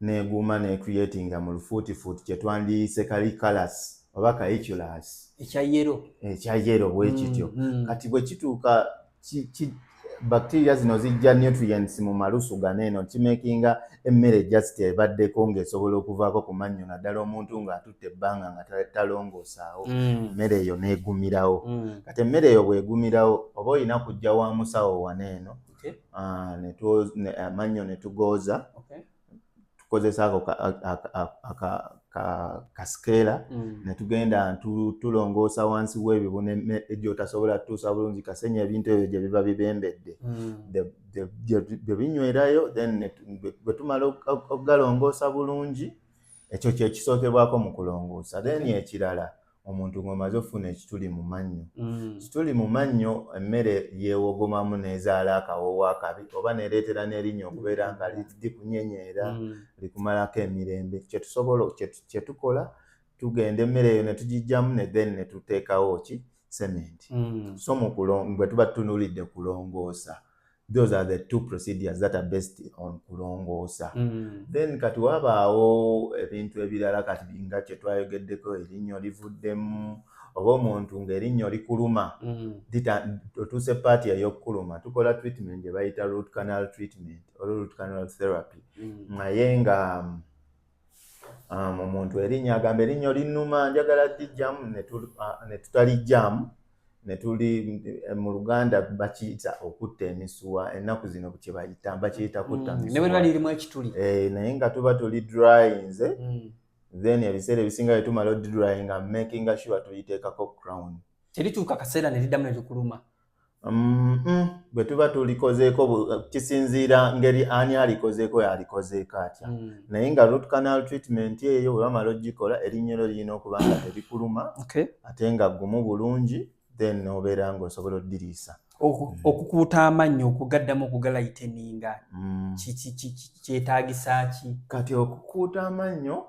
n'eguma necreatinga mu lufuutifuuti kye twandiyise calculus oba calculus. Ekya yellow. Ekya yellow bwe kityo. Kati bwe kituuka bacteria zino zijja nutrients mu malusu gano eno, kimakinga emmere just ebaddeko ng'esobola okuvaako ku mannyo, naddala omuntu ng'atutte ebbanga nga talongoosaawo, emmere eyo n'egumirawo. Kati emmere eyo bw'egumirawo, oba olina kujja wa musawo wano eno, amannyo ne tugooza. Tukozesa ako ka scaler ne tugenda tulongoosa wansi w'ebibuno gy'otasobola tutuusa bulungi kasenya, ebintu ebyo gye biba bibembedde. Bwe binywerayo, then bwe tumala okugalongoosa bulungi, ekyo kye kisookebwako mu kulongoosa. Then ekirala, omuntu ng'omaze okufuna ekituli mu mannyo, kituli mu mannyo, emmere yeewogomamu n'ezaala akawoowo akabi oba n'ereetera n'erinnyo okubeera nga likunyenyeera, likumalako emirembe. Kyetusobola kye tukola, tugenda emmere eyo ne tugiggyamu ne then ne tuteekawo ki, cement. So mu bwe tuba tutunuulidde kulongoosa. Those are the two procedures that are based on kulongoosa. Then kati wabaawo ebintu ebirala, kati nga kye twayogeddeko, erinnyo livuddemu oba omuntu ng'erinnyo likuluma, otuuse part ey'okukuluma, tukola treatment gye bayita root canal treatment oba root canal therapy. Naye nga omuntu erinnya agamba erinnyo linnuma, njagala lijjamu, ne tutalijjaamu, ne tuli, mu Luganda bakiyita okutta emisuwa. Ennaku zino kye bayita, bakiyita kutta Ne bwe liba misuwa. Lirimu ekituli. Eh, naye nga tuba tuli dryinze, then ebiseera ebisinga bwe tumala odryinga, making sure tuliteekako crown. Terituuka kaseera ne liddamu ne likuluma? Bwe tuba tulikozeeko, kisinziira ngeri ani alikozeeko, yalikozeeko atya. Naye nga root canal treatment eyo bwe bamala ogikola, erinnyo lyo lirina okuba nga terikuluma, ate nga gumu bulungi, then n'obeera ng'osobola oddiriisa. Okukuuta amannyo, okugaddamu okugalighteninga, kyetaagisa ki? Kati okukuuta amannyo,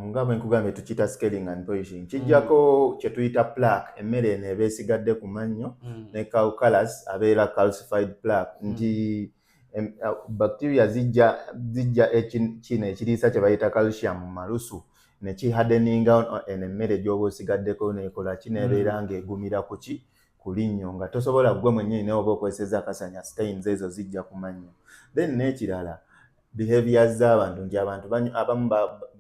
nga bwe nkugambye, tukiyita scaling and polishing. Kijjako kye tuyita plaque, emmere eno eba esigadde ku mannyo, ne calculus abeera calcified plaque, nti bacteria zijja kino ekiriisa kye bayita calcium mu malusu ne kihardeninga eno emmere gy'oba osigaddeko, nekola ki, nebeera ng'egumira ku ki, ku linnyo, nga tosobola ggwe mwennyini naye oba okozesezza akasanya, stains ezo zijja ku mannyo. Then n'ekirala, behaviors z'abantu, nti abantu abamu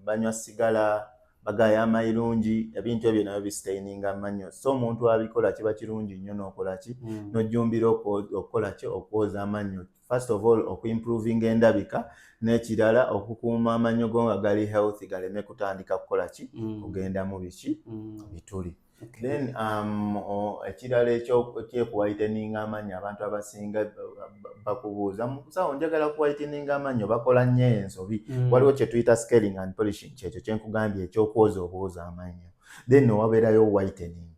banywa sigala, bagaya amayirungi, ebintu ebyo nabyo bistaininga amannyo. So omuntu abikola kiba kirungi nnyo n'okola ki, n'ojjumbira okukola ki, okwoza amannyo, first of all okuimprovinga endabika, n'ekirala okukuuma amannyo go nga gali healthy, galeme kutandika kukola ki, kugendamu biki, bituli. Then ekirala ekyekuwhiteninga amannyo, abantu abasinga bakubuuza, "Musawo, njagala kuwhiteninga amannyo." Bakola nnyo ensobi. Waliwo kye tuyita scaling and polishing, kyekyo kyenkugambye ekyokwoza obwoza amannyo. Then wabeerayo whitening.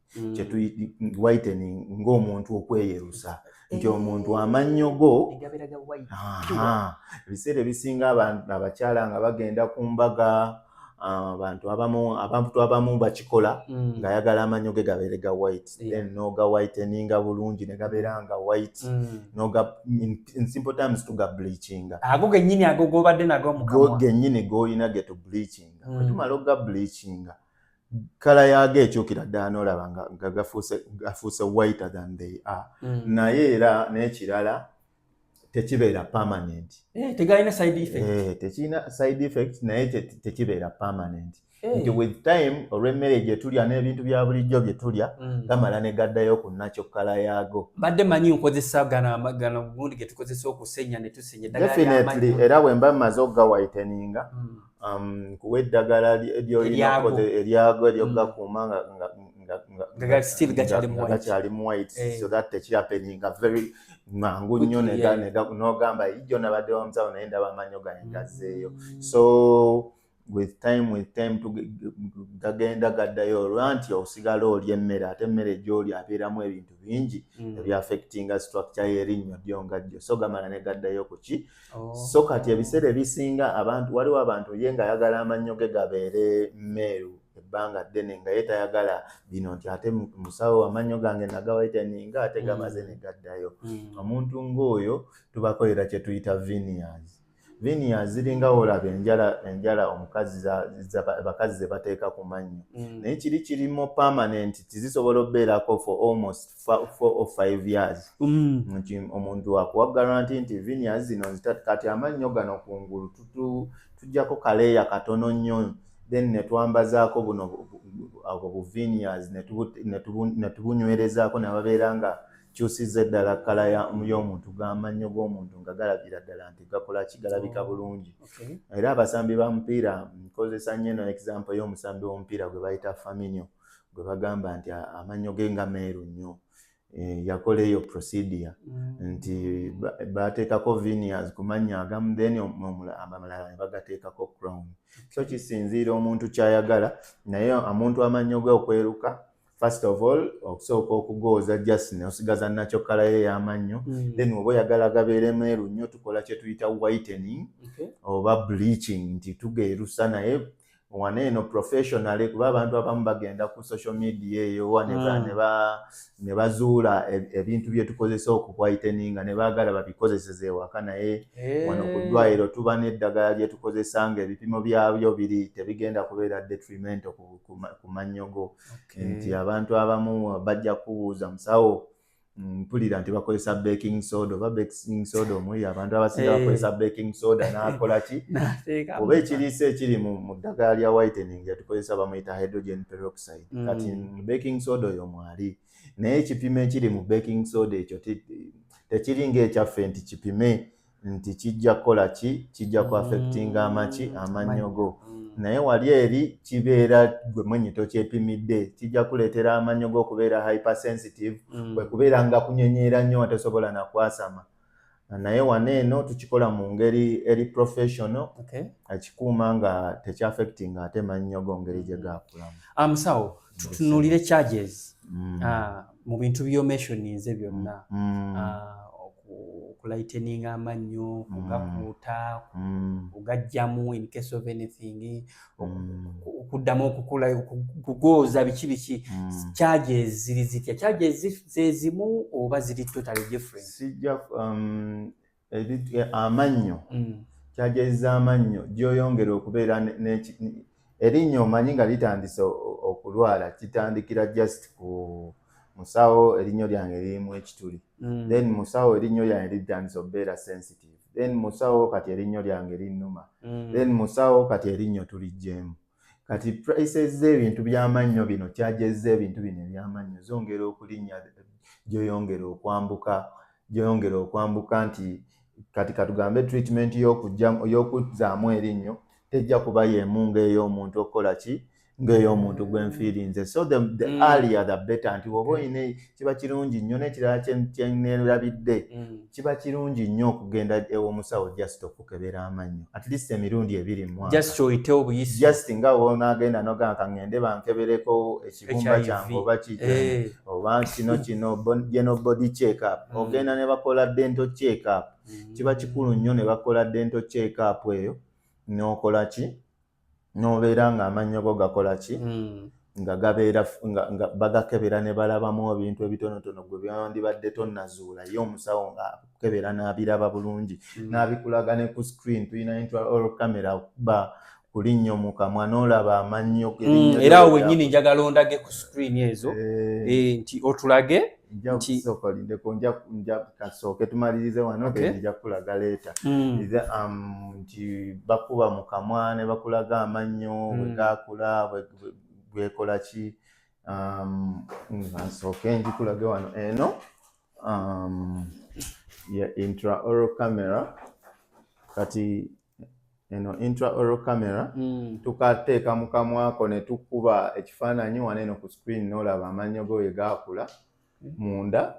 Whitening ng'omuntu okweyerusa, nti omuntu amannyo go Ne gabeera ga white. Aha. Ebiseera ebisinga abakyala nga bagenda ku mbaga, abantu abamu bakikola ng'ayagala amannyo ge gabeere ga white. Then n'oga whiteninga bulungi ne gabeera nga white. Noga in simple terms tuga bleachinga. Ago gennyini, ago g'obadde nago mu Go kamwa. Gennyini g'olina ge tu bleachinga. Bwe tumala oga bleachinga, color yaago ekyukira ddala, n'olaba nga gafuuse whiter than they are. Naye era n'ekirala, tekibeera permanent. Eh, tegalina side effect? Eh, tekirina side effect, naye tekibeera permanent, nti with time, olw'emmere gye tulya n'ebintu bya bulijjo bye tulya, gamala ne gaddayo ku nakyo color yaago. Mbadde manyi nkozesa gano gundi ge tukozesa okusenya ne tusenya eddagala Definitely. ly'amannyo. Era bwe mba mmaze okugawhiteninga, nkuwa eddagala ly'olina Eryago. Eryago ery'okugakuuma Nga still gakyali mu nga white. Gakyali mu white, so that tekihappeninga very mangu nnyo. Quickly, N'ogamba, "Ijjo nabadde wa musawo, naye ndaba amannyo gange gazzeeyo." So with time gagenda gaddayo, olwa nti osigala olya emmere, ate emmere gy'olya abeeramu ebintu bingi ebyaffectinga structure y'erinnyo lyo nga ddyo, so gamala ne gaddayo ku ki. So kati ebiseera ebisinga abantu, waliwo abantu ye ng'ayagala amannyo ge gabeere meeru ebbanga ddene, nga ye tayagala bino nti ate musawo, amannyo gange nagawhiteninga, ate gamaze ne gaddayo. Omuntu ng'oyo tubakolera kye tuyita veneers. Veneers ziringa olaba enjala omukazi abakazi ze bateeka ku mannyo, naye kiri kirimo permanent, tizisobola okubeerako for almost 4 or 5 years. Nti omuntu akuwa guarantee nti veneers zino kati amannyo gano kungulu tuggyako ka layer katono nnyo, then ne twambazaako buno obwo bu veneers, ne tubunywerezaako, ne babeera nga kyusiza eddala color y'omuntu, g'amannyo g'omuntu nga galabira ddala nti gakola ki, galabika bulungi. Era abasambi ba mupiira, nkozesa nnyo eno example y'omusambi w'omupiira gwe bayita Firmino, gwe bagamba nti amannyo ge nga meeru nnyo. Eh, yakola eyo procedure nti bateekako veneers ku mannyo agamu, then amalala ne bagateekako crown. So kisinziira omuntu ky'ayagala, naye omuntu amannyo ge okweruka, first of all okusooka okugooza, just n'osigaza nakyo color ye ey'amannyo. Then oba oyagala gabeere meeru nnyo, tukola kye tuyita whitening oba bleaching, nti tugeerusa, naye Wano eno professionally, kuba abantu abamu bagenda ku social media eyo ne bazuula ebintu bye tukozesa okuwhiteninga ne baagala babikozeseze ewaka. Naye wano ku ddwaliro tuba n'eddagala lye tukozesa nga ebipimo byabyo biri tebigenda kubeera detrimental ku mannyo go. Nti abantu abamu bajja kubuuza, "Musawo, mpulira nti bakozesa baking soda." Oba baking soda omuli, abantu abasinga bakozesa baking soda n'akola ki? Oba ekiriisa ekiri mu ddagala lya whitening lyetukozesa bamuyita hydrogen peroxide. Kati baking soda oyo mwali, naye ekipimo ekiri mu baking soda ekyo tekiri ng'ekyaffe nti kipime nti kijja kukola ki, kijja ku affectinga amaki, amannyo go. Naye wali eri kibeera gwe mwenyi tokyepimidde, kijja kuleetera amannyo go okubeera hypersensitive, kwe kubeera nga kunyenyeera nnyo nga tosobola nakwasama. Naye wano eno tukikola mu ngeri eri professional, ekikuuma nga tekyaffectinga ate mannyo go ngeri gye gakulamu. Musawo, tutunuulire charges mu bintu by'omentioninze byonna, okulighteninga amannyo, kugakuuta, kugajjamu in case of anything, okuddamu okukula, kugooza, biki biki. Charges ziri zitya? Charges ze zimu oba ziri totally different? Sijja amannyo, charges z'amannyo gy'oyongera okubeera erinnyo omanyi nga litandise okulwala, kitandikira just ku "Musawo, erinnyo lyange lirimu ekituli." Then "Musawo, erinnyo lyange litandise okubeera sensitive." Then "Musawo, kati erinnyo lyange linnuma." Then "Musawo, kati erinnyo tuliggyemu." Kati prices z'ebintu by'amannyo bino, charges z'ebintu bino eby'amannyo zongera okulinnya gy'oyongera okwambuka, gy'oyongera okwambuka. Nti kati katugambe treatment y'okuzzaamu erinnyo tejja kuba y'emu ng'ey'omuntu okukola ki, ng'ey'omuntu gwenfiirinze. So the earlier the better. Nti woba oyina, kiba kirungi nnyo. N'ekirala kyenerabidde, kiba kirungi nnyo okugenda ew'omusawo just okukebera amannyo at least emirundi 2 mu mwaka. Just oyitewo buyisi. Just nga wonaagenda nogamba, "Kaŋŋende bankebereko ekibumba kyange," oba kiki, oba kino kino general body check up. Ogenda ne bakola dental check up. Kiba kikulu nnyo ne bakola dental check up eyo, n'okola ki, n'obeera ng'amannyo go gakola ki, nga gabeera nga bagakebera ne balabamu ebintu ebitonotono gwe byandibadde tonnazuula. Ye omusawo ng'akukebera n'abiraba bulungi, n'abikulaga ne ku screen. Tulina intraoral camera, ba ku linnyo mu kamwa n'olaba amannyo. Era awo wennyini njagala ondage ku screen ezo, nti otulage. Nja kusooka olindeko, nja kasooke tumalirize wano. Nja kulaga later. Nti bakuba mu kamwa ne bakulaga amannyo bwe gakula, bwekola ki. Nsooke ngikulage wano eno, ya intraoral camera. Kati eno intraoral camera, tukateeka mu kamwako ne tukuba ekifaananyi wano eno ku screen, n'olaba amannyo go bwe gaakula munda,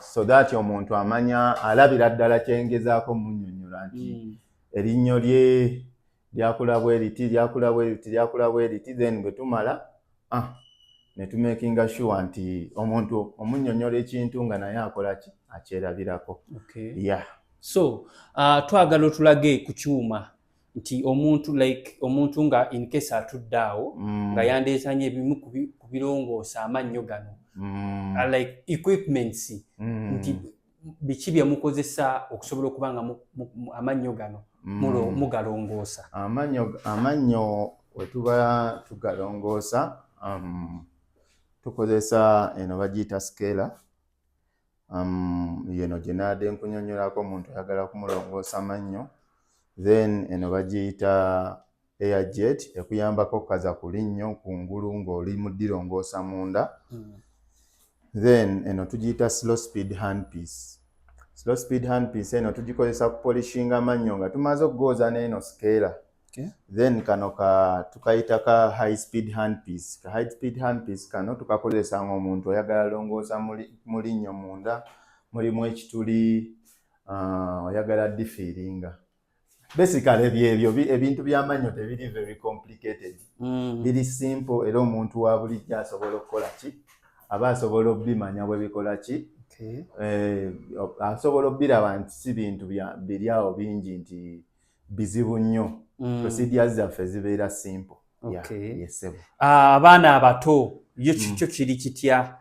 so that omuntu amanya, alabira ddala kyengezaako munnyonnyola nti erinnyo lye lyakula bwe riti, lyakula bwe riti, lyakula bwe riti. Then bwe tumala, ne tumakinga sure nti omuntu omunnyonnyola ekintu nga naye akola ki, akyerabirako. Yeah. So twagala otulage ku kyuma nti omuntu, like omuntu nga in case atudde awo nga yandeetanye ebimu ku birongoosa amannyo gano, like equipments, nti biki bye mukozesa okusobola okuba nga amannyo gano mugalongoosa? Amannyo we tuba tugalongoosa, tukozesa eno bagiyita scaler. Yeno gye naadde nkunyonnyolako, omuntu ayagala kumulongoosa mannyo. Then eno bagiyita airjet, ekuyambako okukaza ku linnyo kungulu ng'oli mu ddirongoosa munda. Then eno tugiyita slow speed handpiece. Slow speed handpiece eno tugikozesa kupolishinga amannyo nga tumaze okugooza n'eno scaler. Then kano ka tukayita ka high speed handpiece. Ka high speed handpiece kano tukakozesa ng'omuntu oyagala longoosa mu linnyo munda mulimu ekituli, oyagala difillinga. Basically byebyo ebintu by'amannyo tebiri very complicated, biri simple, era omuntu wa bulijjo asobola okukola ki, aba asobola obimanya bwe bikola ki. Asobola obiraba nti si bintu biri awo bingi nti Bizibu nnyo. Procedures zaffe zibeera simple. Okay. Yes, ssebo. Ah, abaana abato yo kikyo kiri kitya?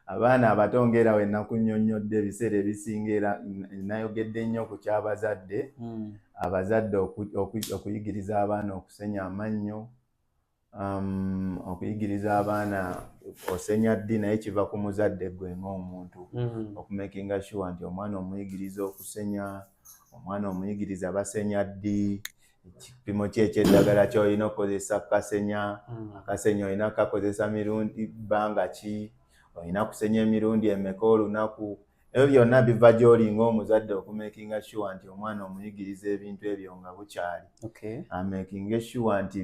Abaana abato, nga era we nakunnyonnyodde, ebiseera ebisinga era nayogedde nnyo ku kyabazadde. Abazadde okuyigiriza abaana okusenya amannyo, okuyigiriza abaana osenya ddi, naye kiva ku muzadde gwe ng'omuntu okumakinga sure nti omwana omuyigiriza okusenya, omwana omuyigiriza basenya ddi, ekipimo ki ekyeddagala ky'olina okukozesa kasenya, akasenya olina kakozesa mirundi bbanga ki, olina kusenya emirundi emeka olunaku. Ebyo byonna biva gy'oli ng'omuzadde okumakinga sure nti omwana omuyigiriza ebintu ebyo nga bukyali, amakinga sure nti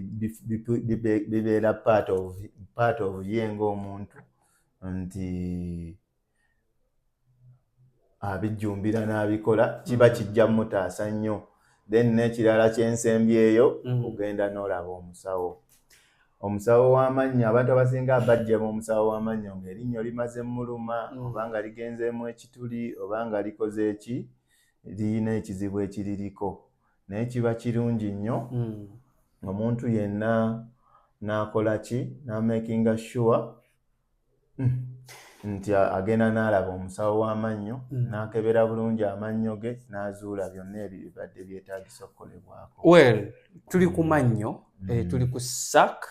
bibeera part of ye ng'omuntu, nti abijjumbira n'abikola, kiba kijja mutaasa nnyo. Then n'ekirala kyensembyeyo, ogenda n'olaba omusawo, omusawo w'amannyo. Abantu abasinga bajjema omusawo w'amannyo ng'erinnyo limaze muluma, oba nga ligenzeemu ekituli, oba nga likoze eki, liyina ekizibu ekiririko. Naye kiba kirungi nnyo omuntu yenna n'akola ki, n'amakinga sure nti agenda n'alaba omusawo w'amannyo, n'akebera bulungi amannyo ge, n'azuula byonna ebyo bibadde byetaagisa okukolebwako. Well, tuli ku mannyo, tuli ku SAC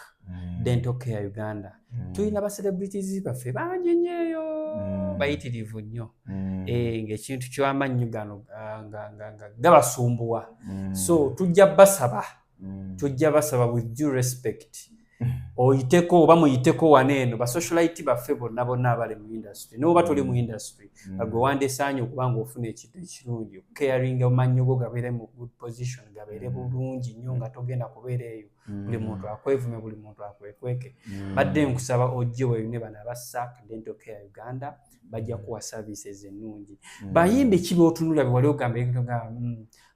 Dental Care Uganda. Tulina ba celebrities baffe bangi nnyo eyo, bayitirivu nnyo, ng'ekintu ky'amannyo gano nga gabasumbuwa. So tujja basaba, tujja basaba with due respect, oyiteko oba muyiteko wano eno ba socialite baffe bonna bonna abali mu industry, n'oba toli mu industry, gwe wandesaanye okuba nga ofuna ekintu ekirungi, caring amannyo go gabeere mu good position, gabeere bulungi nnyo, nga togenda kubeera eyo buli muntu akwevume, buli muntu akwekweke. Badde nkusaba ojje weyune bano aba SAC Dental Care Uganda, bajja kuwa services ennungi. Bayimbi ki b'otunula be wali ogamba,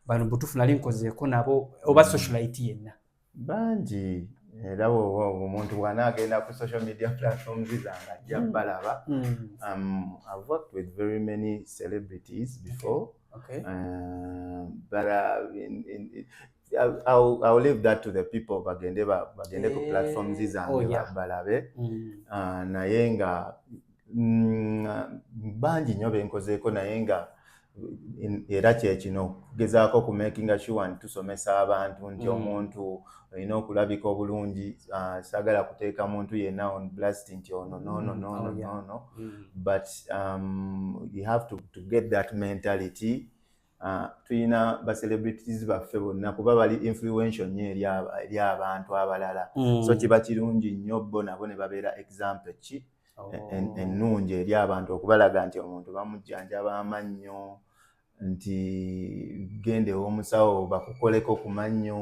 "Bano butuufu nali nkozeeko nabo," oba socialite yenna? Bangi, era omuntu bw'anaagenda ku social media platforms zange ajja balaba. I've worked with very many celebrities before. But I'll leave that to the people, bagende ku platforms zange balabe. Naye nga bangi nnyo benkozeeko, naye nga era kyekino kugezaako ku makinga sure nti tusomesa abantu nti omuntu olina okulabika obulungi. Saagala kuteeka muntu yenna on blast nti ono nono nono nono, but you have to get that mentality. Tulina ba celebrities baffe bonna kuba bali influential nnyo eri abantu abalala, so kiba kirungi nnyo bo nabo ne babeera example ki ennungi eri abantu, okubalaga nti omuntu bamujjanjaba amannyo, nti genda ew'omusawo bakukoleko ku mannyo.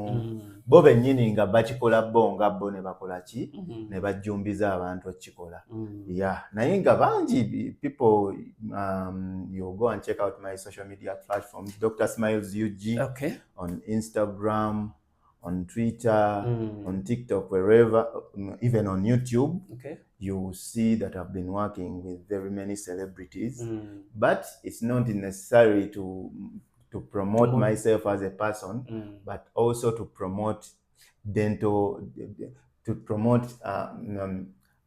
Bo bennyini nga bakikola bo nga bo ne bakola ki, ne bajjumbiza abantu okukikola. Yeah, naye nga bangi people, you go and check out my social media platforms, Dr Smiles UG, on Instagram, on Twitter, on TikTok, wherever, even on YouTube. You see that I've been working with very many celebrities, but it's not necessary to promote myself as a person, but also to promote dental, to promote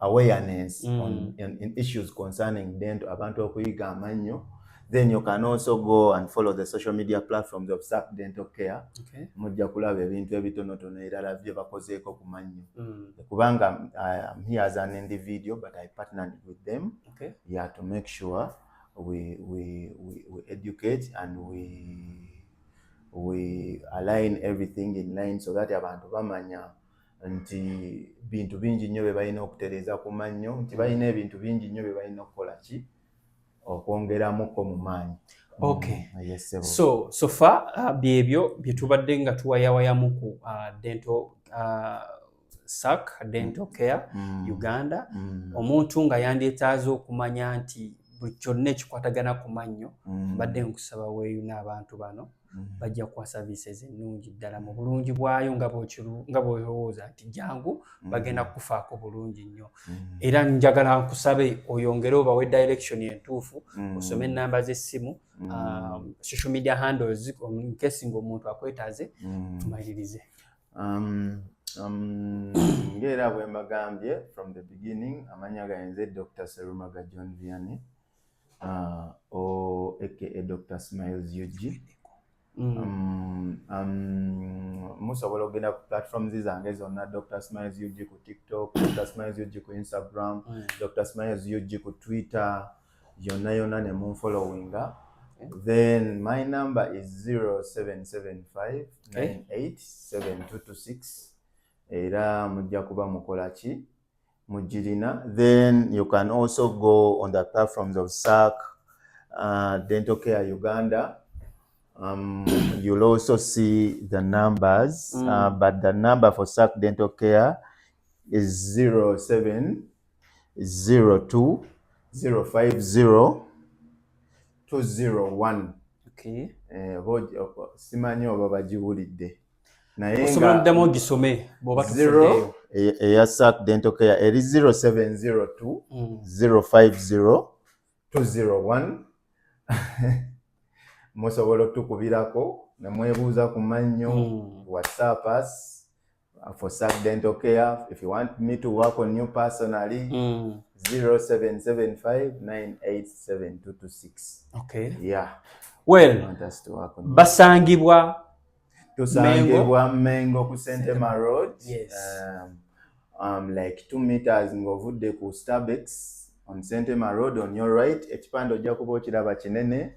awareness in issues concerning dental, abantu okuyiga amannyo. Then you can also go and follow the social media platforms of SAC Dental Care. Mujja kulaba ebintu ebitonotono erala bye bakozeeko ku mannyo, kubanga I am here as an individual, but I partnered with them, yeah, to make sure we educate and we align everything in line so that abantu bamanya nti bintu bingi nnyo bye balina okutereeza ku mannyo, nti balina ebintu bingi nnyo bye balina okukola ki, okwongeramuko mu maanyi. Okay. Yes, ssebo. So far byebyo bye tubadde nga tuwayawayamu ku dental, SAC Dental Care Uganda. Omuntu nga yandyetaaze okumanya nti Buli kyonna ekikwatagana ku mannyo, mbadde nkusaba weeyune abantu bano. Bajja kuwa services ennungi ddala mu bulungi bwayo nga bw'olowooza nti jangu, bagenda kukufaako bulungi nnyo. Era njagala nkusabe oyongere obawe direction entuufu, osome ennamba z'essimu, social media handles, in case ng'omuntu akwetaaze. Tumalirize. Ng'era bwe mbagambye from the beginning, amannya gange nze Dr. Serumaga John Vianney, o aka Dr. Smiles UG. Musobola okugenda ku platforms zange zonna: Dr. Smiles UG ku TikTok, Dr. Smiles UG ku Instagram, Dr. Smiles UG ku Twitter, yonna yonna ne munfollowinga. Then my number is 0775 987226. Era mujja kuba mukola ki, mugirina. Then you can also go on the platforms of SAC Dental Care Uganda. You'll also see the numbers, but the number for SAC Dental Care is 0702 050 201. Okay. Eh, simanyi oba bagiwulidde, naye osobola oddamu ogisome bw'oba tufuddeyo. Eya SAC Dental Care eri 0702 050 201. Musobola otukubirako nemwebuuza ku mannyo. WhatsApp us for SAC Dental Care. If you want me to work on you personally, 0775 987226. Yeah. Well, want us to work on you. Basangibwa Tusangibwa Mengo ku Sentema Road. Like 2 meters ng'ovudde ku Starbucks on Sentema Road, on your right, ekipande ojja kuba okiraba kinene.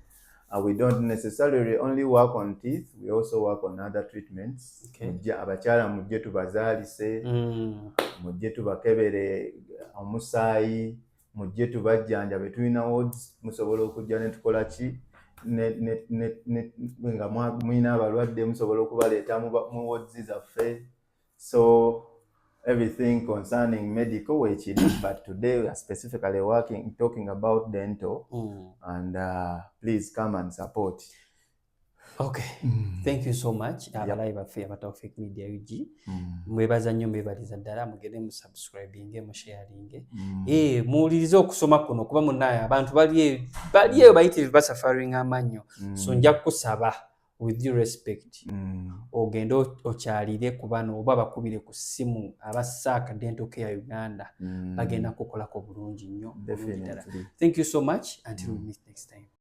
We don't necessarily only work on teeth, we also work on other treatments. Mujje, abakyala mujje tubazaalise, mujje tubakebere omusaayi, mujje tubajjanjabe. Tulina wards, musobola okujja ne tukola ki, nga mulina abalwadde, musobola okubaleeta mu wards zaffe. So everything concerning medical weekiri, but today we are specifically talking about dental, and please come and support. Okay, thank you so much. Abalabi baffe aba Taufik Media UG, mwebaza nnyo, mwebaliza ddala. Mugende musubscribinge, musharinge, muwulirize okusoma kuno, kuba munaye abantu bali bali eyo bayitirivu basufferinga amannyo. So nja kukusaba, with due respect, ogende okyalire ku bano oba bakubire ku ssimu aba SAC Dental Care Uganda. Bagenda kukolako bulungi nnyo, bulungi ddala. Definitely. Thank you so much. Until we meet next time.